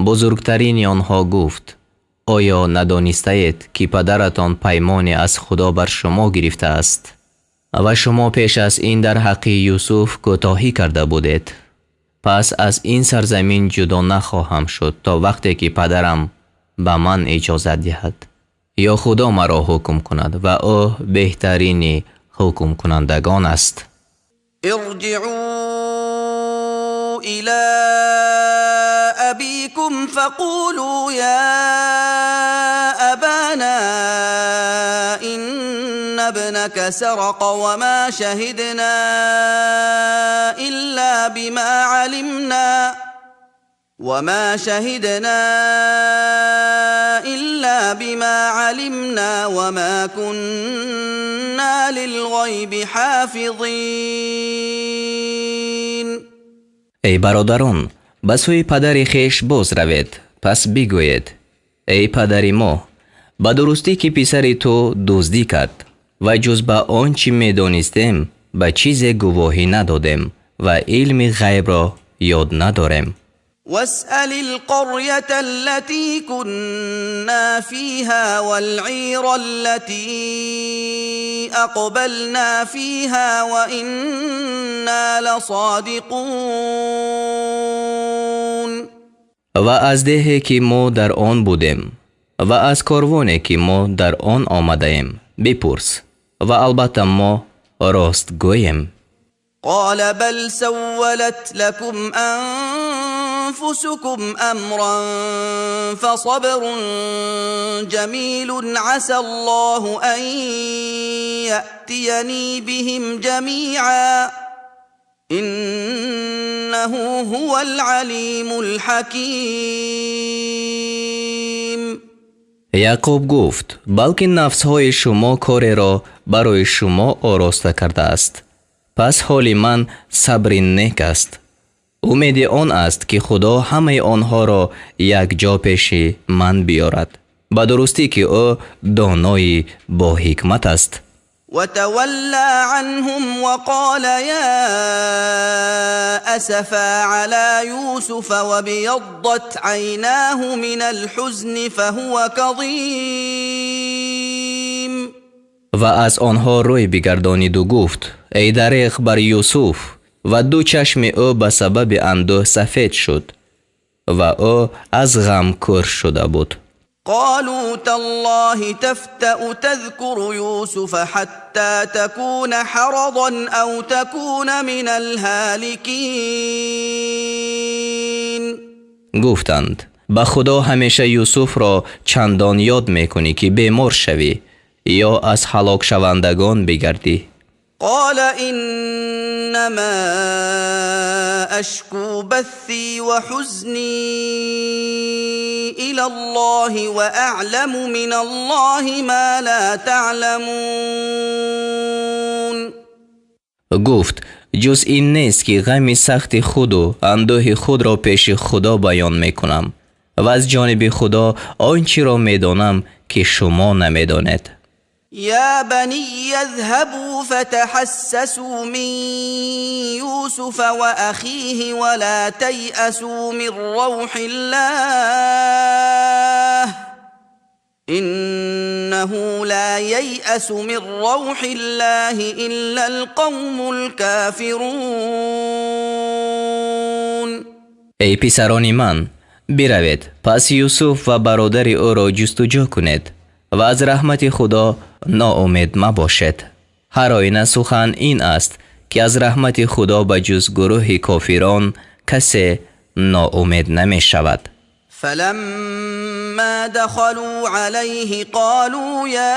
بزرگترین آنها گفت: آیا ندانستید که پدرتان پیمانی از خدا بر شما گرفته است و شما پیش از این در حق یوسف کوتاهی کرده بودید؟ پس از این سرزمین جدا نخواهم شد تا وقتی که پدرم به من اجازه دهد یا خدا مرا حکم کند و او بهترین حکم کنندگان است. ارجعوا إلى أبيكم فقولوا يا أبانا إن ابنك سرق وما شهدنا إلا بما علمنا وما شهدنا إلا بما علمنا وما كنا للغيب حافظين. ای برادران، به سوی پدر خویش باز روید، پس بگویید: ای پدر ما، به درستی که پسر تو دزدی کرد و جز به آنچه میدانستیم به چیز گواهی ندادیم و علم غیب را یاد نداریم. واسأل القرية التي كنا فيها والعير التي أقبلنا فيها وإنا لصادقون. و از دهی که ما در آن بودیم و از کاروانی که ما در آن آمده‌ایم بپرس و البته ما راست گوییم. قال بل سولت لكم أنفسكم أمرا فصبر جميل عسى الله أن يأتيني بهم جميعا إنه هو العليم الحكيم. یعقوب گفت: بلکه نفس‌های شما کاری را برای شما آراسته کرده است، پس حال من صبر نیک است. امید آن است که خدا همه آنها را یک جا پیش من بیارد، به درستی که او دانای با حکمت است. وتولى عنهم وقال يا أسفا على يوسف وابيضت عيناه من الحزن فهو كظيم. و از آنها روی بگردانید و گفت: ای دریغ بر یوسف، و دو چشم او به سبب اندوه سفید شد و او از غم کور شده بود. قالوا تالله تفتأ تذكر يوسف حتى تكون حرضا أو تكون من الهالكين. گفتند: به خدا همیشه یوسف را چندان یاد میکنی که بیمار شوی یا از هلاک شوندگان بگردی. قال إنما أشكو بثي وحزني إلى الله وأعلم من الله ما لا تعلمون. گفت: جز این نیست که غم سخت خود و اندوه خود را پیش خدا بیان میکنم و از جانب خدا آنچه را میدانم که شما نمیدانید. يا بني اذهبوا فتحسسوا من يوسف وأخيه ولا تيأسوا من روح الله إنه لا ييأس من روح الله إلا القوم الكافرون. ای پسران من، بروید پس یوسف و برادر او را جستجو کنید و از رحمت خدا ناامید مباشد. هر آینه سخن این است که از رحمت خدا به جز گروه کافران کسی ناامید نمی شود. فلما دخلوا عليه قالوا يا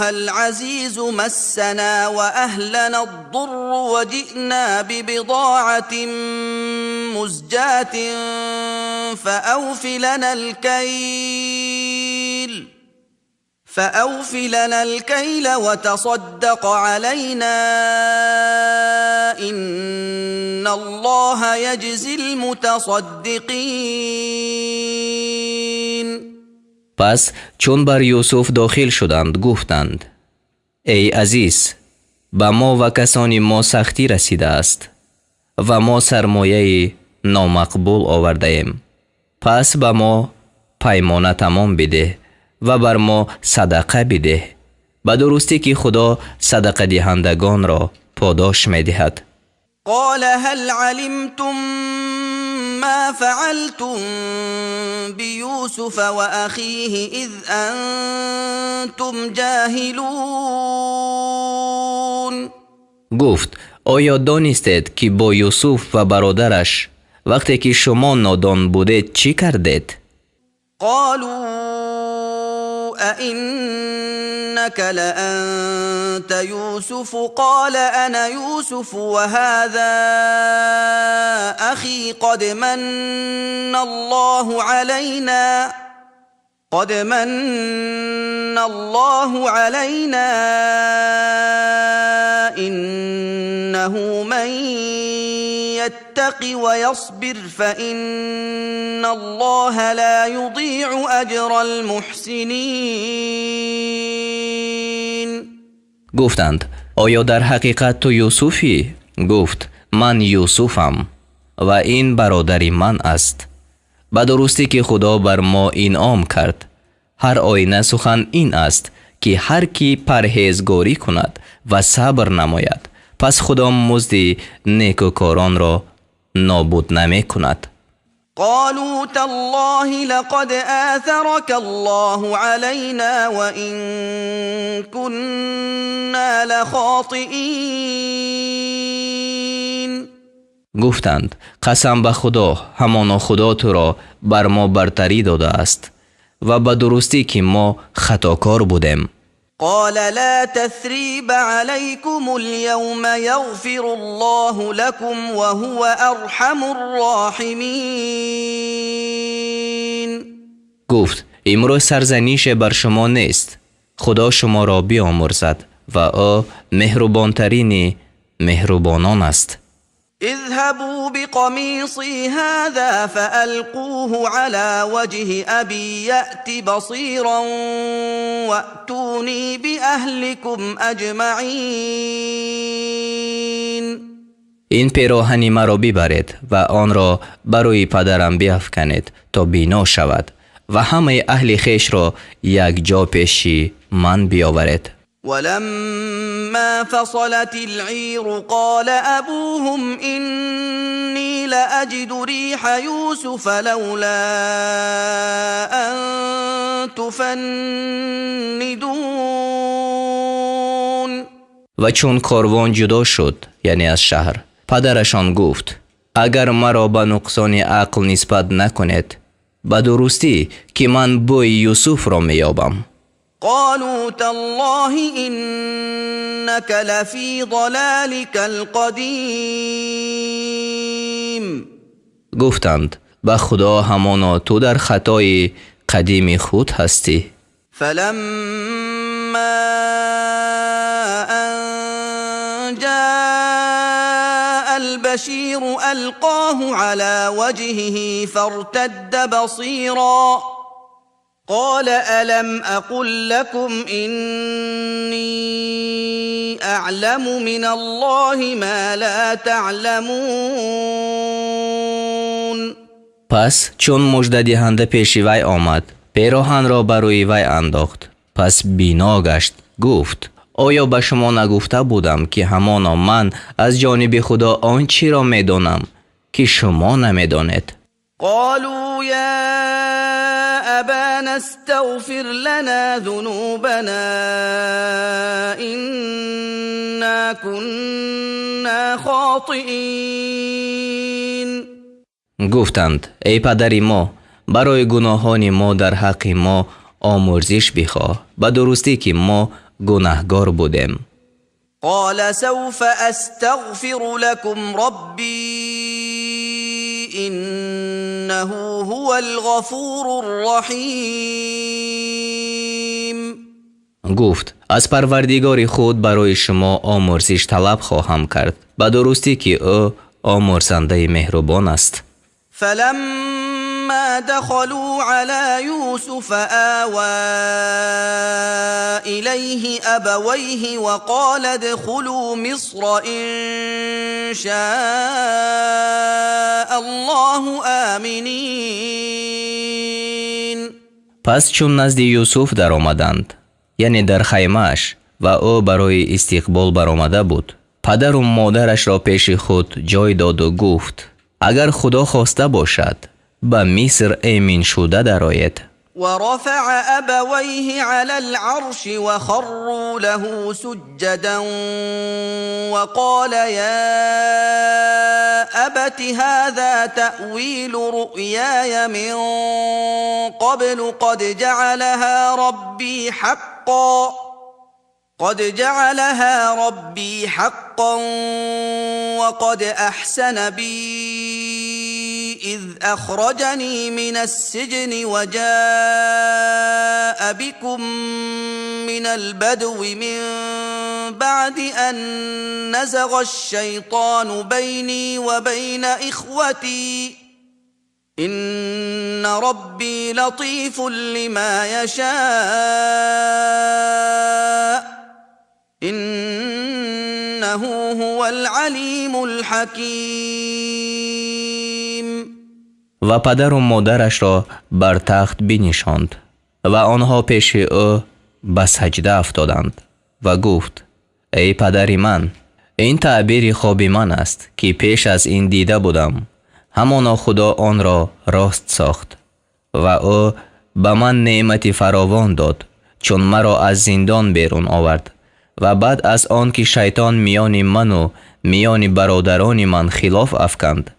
أيها العزيز مسنا وأهلنا الضر وجئنا ببضاعة مزجاة فأوف لنا الكيل وتصدق علينا إن الله يجزي المتصدقين. پس چون بر یوسف داخل شدند گفتند ای عزیز، به ما و کسانی ما سختی رسیده است و ما سرمایه نامقبول آورده ایم، پس به ما پیمانه تمام بده و بر ما صدقه بده، به درستی که خدا صدقه دهندگان را پاداش میدهد. قال هل علمتم ما فعلتم بيوسف وأخيه إذ أنتم جاهلون. گفت آیا دانستید که با یوسف و برادرش وقتی که شما نادان بودید چی کردید؟ قالوا أئنك لأنت يوسف؟ قال أنا يوسف وهذا أخي قد من الله علينا إنه من يتق ويصبر فإن الله لا يضيع أجر المحسنين. گفتند آیا در حقیقت تو یوسفی؟ گفت من یوسفم و این برادر من است. به درستی که خدا بر ما انعام کرد. هر آینه سخن این است که هر کی پرهیزگاری کند و صبر نماید پس خدا مزد نیکوکاران را نابود نمی کند. قالوا تالله لقد آثرك الله علينا وإن كنا لخاطئين. گفتند قسم به خدا، همانا خدا تو را بر ما برتری داده است و به درستی که ما خطاکار بودیم. قال لا تثريب عليكم اليوم يغفر الله لكم وهو ارحم الراحمين. گفت امروز سرزنش بر شما نیست، خدا شما را بیامرزد و او مهربانترین مهربانان است. اذهبوا بقميصي هذا فألقوه على وجه أبي يأت بصيرا وأتوني بأهلكم أجمعين. این پیراهن مرا ببرید و آن را برای پدرم بیافکنید تا بینا شود و همه اهل خویش را یک جا پیش من بیاورید. ولما فصلت العير قال أبوهم إني لأجد ريح يوسف لولا أن تفندون. و چون کاروان جدا شد، یعنی از شهر، پدرشان گفت اگر مرا به نقصان عقل نسبت نکنید به درستی که من بوی یوسف را میابم. قالوا تالله إنك لفي ضلالك القديم. گفتند به خدا همانا تو در خطای قدیم خود هستی. فلما أن جاء البشير ألقاه على وجهه فارتد بصيرا قال ألم أقل لكم إني أعلم من الله ما لا تعلمون. پس چون مژده دهنده پیش وی آمد پیراهن را بر روی وی انداخت، پس بینا گشت. گفت آیا به شما نگفته بودم که همانا من از جانب خدا آنچه را میدانم که شما نمیدانید؟ قالوا یا أبانا استغفر لنا ذنوبنا إنا كنا خاطئين. گفتند ای پدر ما، برای گناهان ما در حق ما آمرزش بخواه، به درستی که ما گناهگار بودیم. قال سوف استغفر لكم ربي انه هو الغفور الرحیم. گفت از پروردگار خود برای شما آمرزش طلب خواهم کرد، به درستی که او آمرزنده مهربان است. فلما دخلوا على يوسف آوى إليه أبويه وقال ادخلوا مصر إن شاء الله آمنين. پس چون نزد یوسف در آمدند، یعنی در خیمه‌اش، و او برای استقبال برآمده بود، پدر و مادرش را پیش خود جای داد و گفت اگر خدا خواسته باشد به مصر امین شده درآید. ورفع ابويه على العرش وخروا له سجدا وقال يا ابت هذا تأويل رؤياي من قبل قد جعلها ربي حقا وقد احسن بي اذ اخرجني من السجن وجاء بكم من البدو من بعد ان نزغ الشيطان بيني وبين اخوتي ان ربي لطيف لما يشاء انه هو العلیم الحکیم. و پدر و مادرش را بر تخت بنشاند و آنها پیش او به سجده افتادند و گفت ای پدر من، این تعبیر خواب من است که پیش از این دیده بودم، همانا خدا آن را راست ساخت و او به من نعمت فراوان داد چون مرا از زندان بیرون آورد و بعد از آن که شیطان میان من و میان برادران من خلاف افکند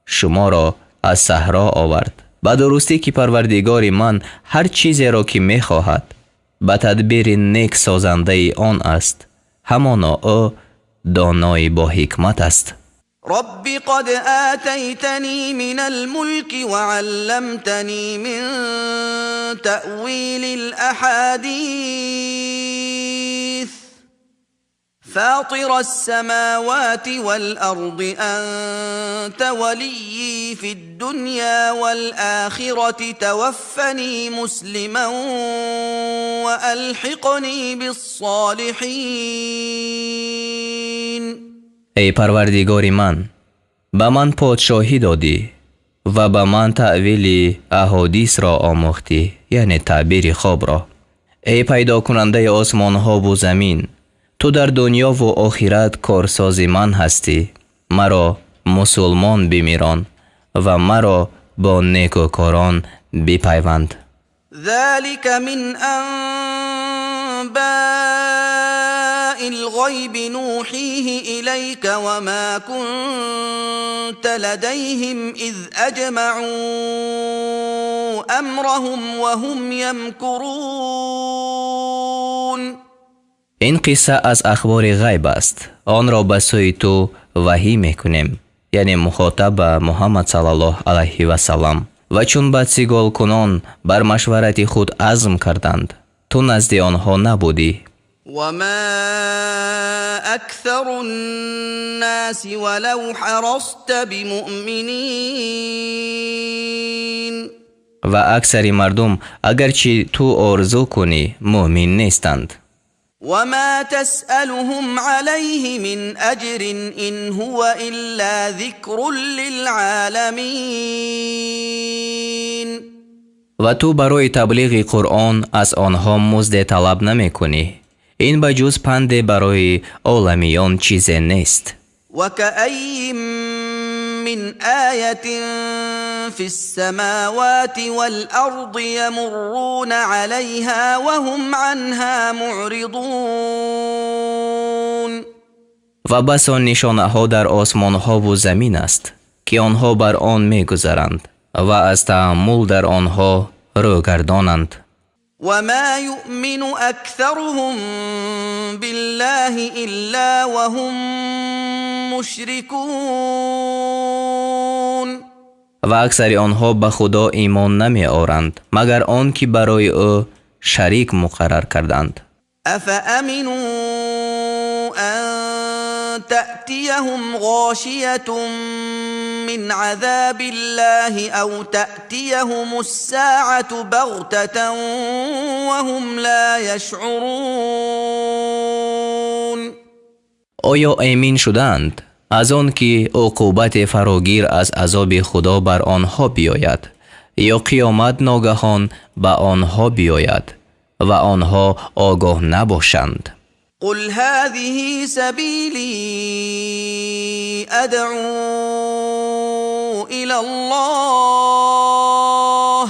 شما را از صحرا آورد. به درستی که پروردگار من هر چیزی را که میخواهد به تدبیر نیک سازنده آن است، همانا او دانای با حکمت است. رب قد آتيتني من الملك وعلمتني من تأويل الأحاديث فاطر السماوات والأرض أنت وليي في الدنيا والآخرة توفني مسلما وألحقني بالصالحين. ای پروردگار من، به من پادشاهی دادی و به من تأویل احادیث را آموختی، یعنی تعبیر خواب را. ای پیدا کننده آسمان ها و زمین، تو در دنیا و آخرت کارساز من هستی. مرا مسلمان بمیران و مرا با نیکوکاران بپیوند. ذلك من انباء الغيب نوحيه إليك وما كنت لديهم إذ أجمعوا أمرهم وهم يمكرون. این قصه از اخبار غیب است، آن را به سوی تو وحی میکنیم، یعنی مخاطب به محمد صلی الله علیه و سلم. و چون بدسیگال کنان بر مشورت خود عزم کردند، تو نزد آنها نبودی. وما اکثر الناس ولو حرصت بمؤمنین. و اکثر مردم اگرچه تو آرزو کنی مؤمن نیستند. وما تسألهم عليه من اجر ان هو الا ذکر للعالمین. و تو برای تبلیغ قرآن از آنها مزد طلب نمی کنی، این به جز پند برای عالمیان چیز نیست. وکأی من آیة فی السماوات والارض یمرون علیها وهم عنها معرضون. و بسا نشانه ها در آسمان ها و زمین است که آنها بر آن میگذرند و از تأمل در آنها رو گردانند. وما يؤمن أكثرهم بالله إلا وهم مشركون. و اکثر آنها به خدا ایمان نمی آورند مگر آن که برای او شریک مقرر کردند. أفأمنوا أن تأتيهم غاشية من عذاب الله أو تأتيهم الساعة بغتة وهم لا يشعرون. آیا امین شدند از آن که عقوبت فراگیر از عذاب خدا بر آنها بیاید یا قیامت ناگهان به آنها بیاید و آنها آگاه نباشند؟ قل هذه سبیلی ادعو الى الله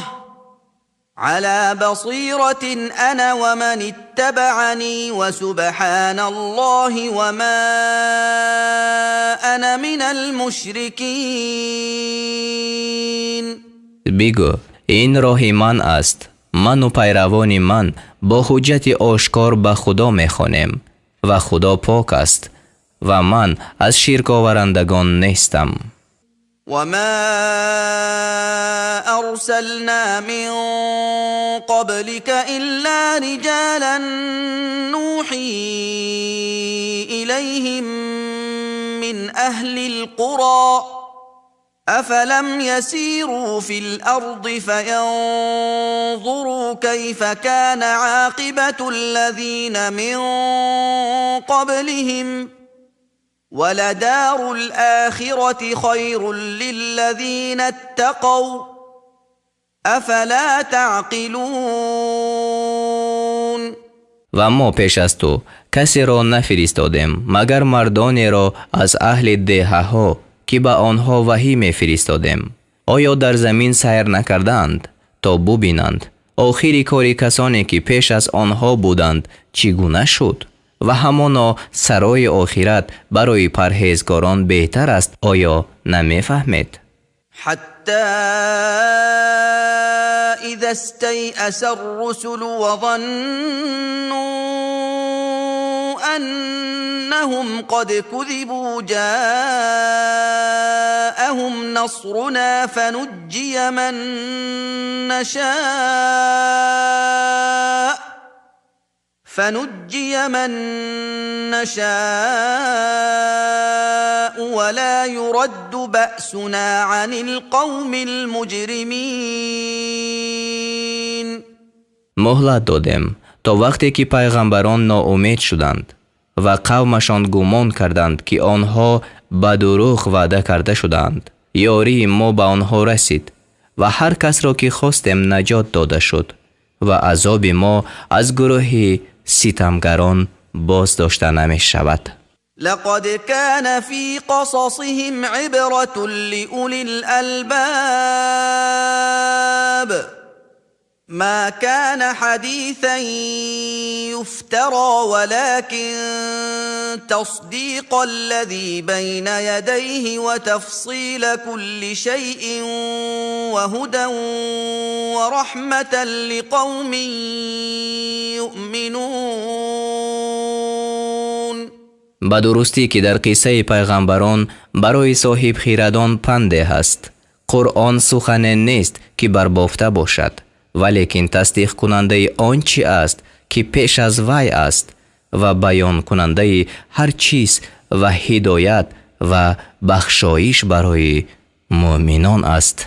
على بصیرة انا ومن اتبعنی وسبحان الله وما انا من المشرکین. بگو این راه من است، من و پیروان من با حجت آشکار به خدا میخوانیم و خدا پاک است و من از شرک آورندگان نیستم. و ما ارسلنا من قبلك الا رجالا نوحی الیهم من اهل القرى افلم يسيروا في الارض فينظروا كيف كان عاقبة الذين من قبلهم ولدار الآخرة خير للذين اتقوا افلا تعقلون. و ما پیش از تو کسی را نفرستادیم مگر مردانی را از اهل دهه که به آنها وحی میفرستادیم. آیا در زمین سیر نکردند تا ببینند آخری کاری کسانی که پیش از آنها بودند چگونه شد؟ و همانا سرای آخرت برای پرهیزگاران بهتر است، آیا نمیفهمید؟ حتی اذا استیأس الرسل وظنوا انهم قد كذبوا جاءهم نصرنا فنجي من نشاء ولا يرد بأسنا عن القوم المجرمين. مهلت دادیم تا وقتی که پیغمبران ناامید شدند و قومشان گمان کردند که آنها به دروغ وعده کرده شدند. یاری ما به آنها رسید و هر کس را که خواستیم نجات داده شد و عذاب ما از گروه ستمگران باز داشته نمی شود. لقد كان في قصصهم عبرة لأولي الألباب ما كان حديثا يفترى ولكن تصديق الذي بين يديه وتفصيل كل شيء وهدى ورحمة لقوم يؤمنون. به درستی که در قصه پیغمبران برای صاحب خیردان پنده هست. قرآن سخن نیست که بربافته باشد، ولیکن تصدیق کننده آن چی است که پیش از وی است و بیان کننده هر چیز و هدایت و بخشایش برای مؤمنان است.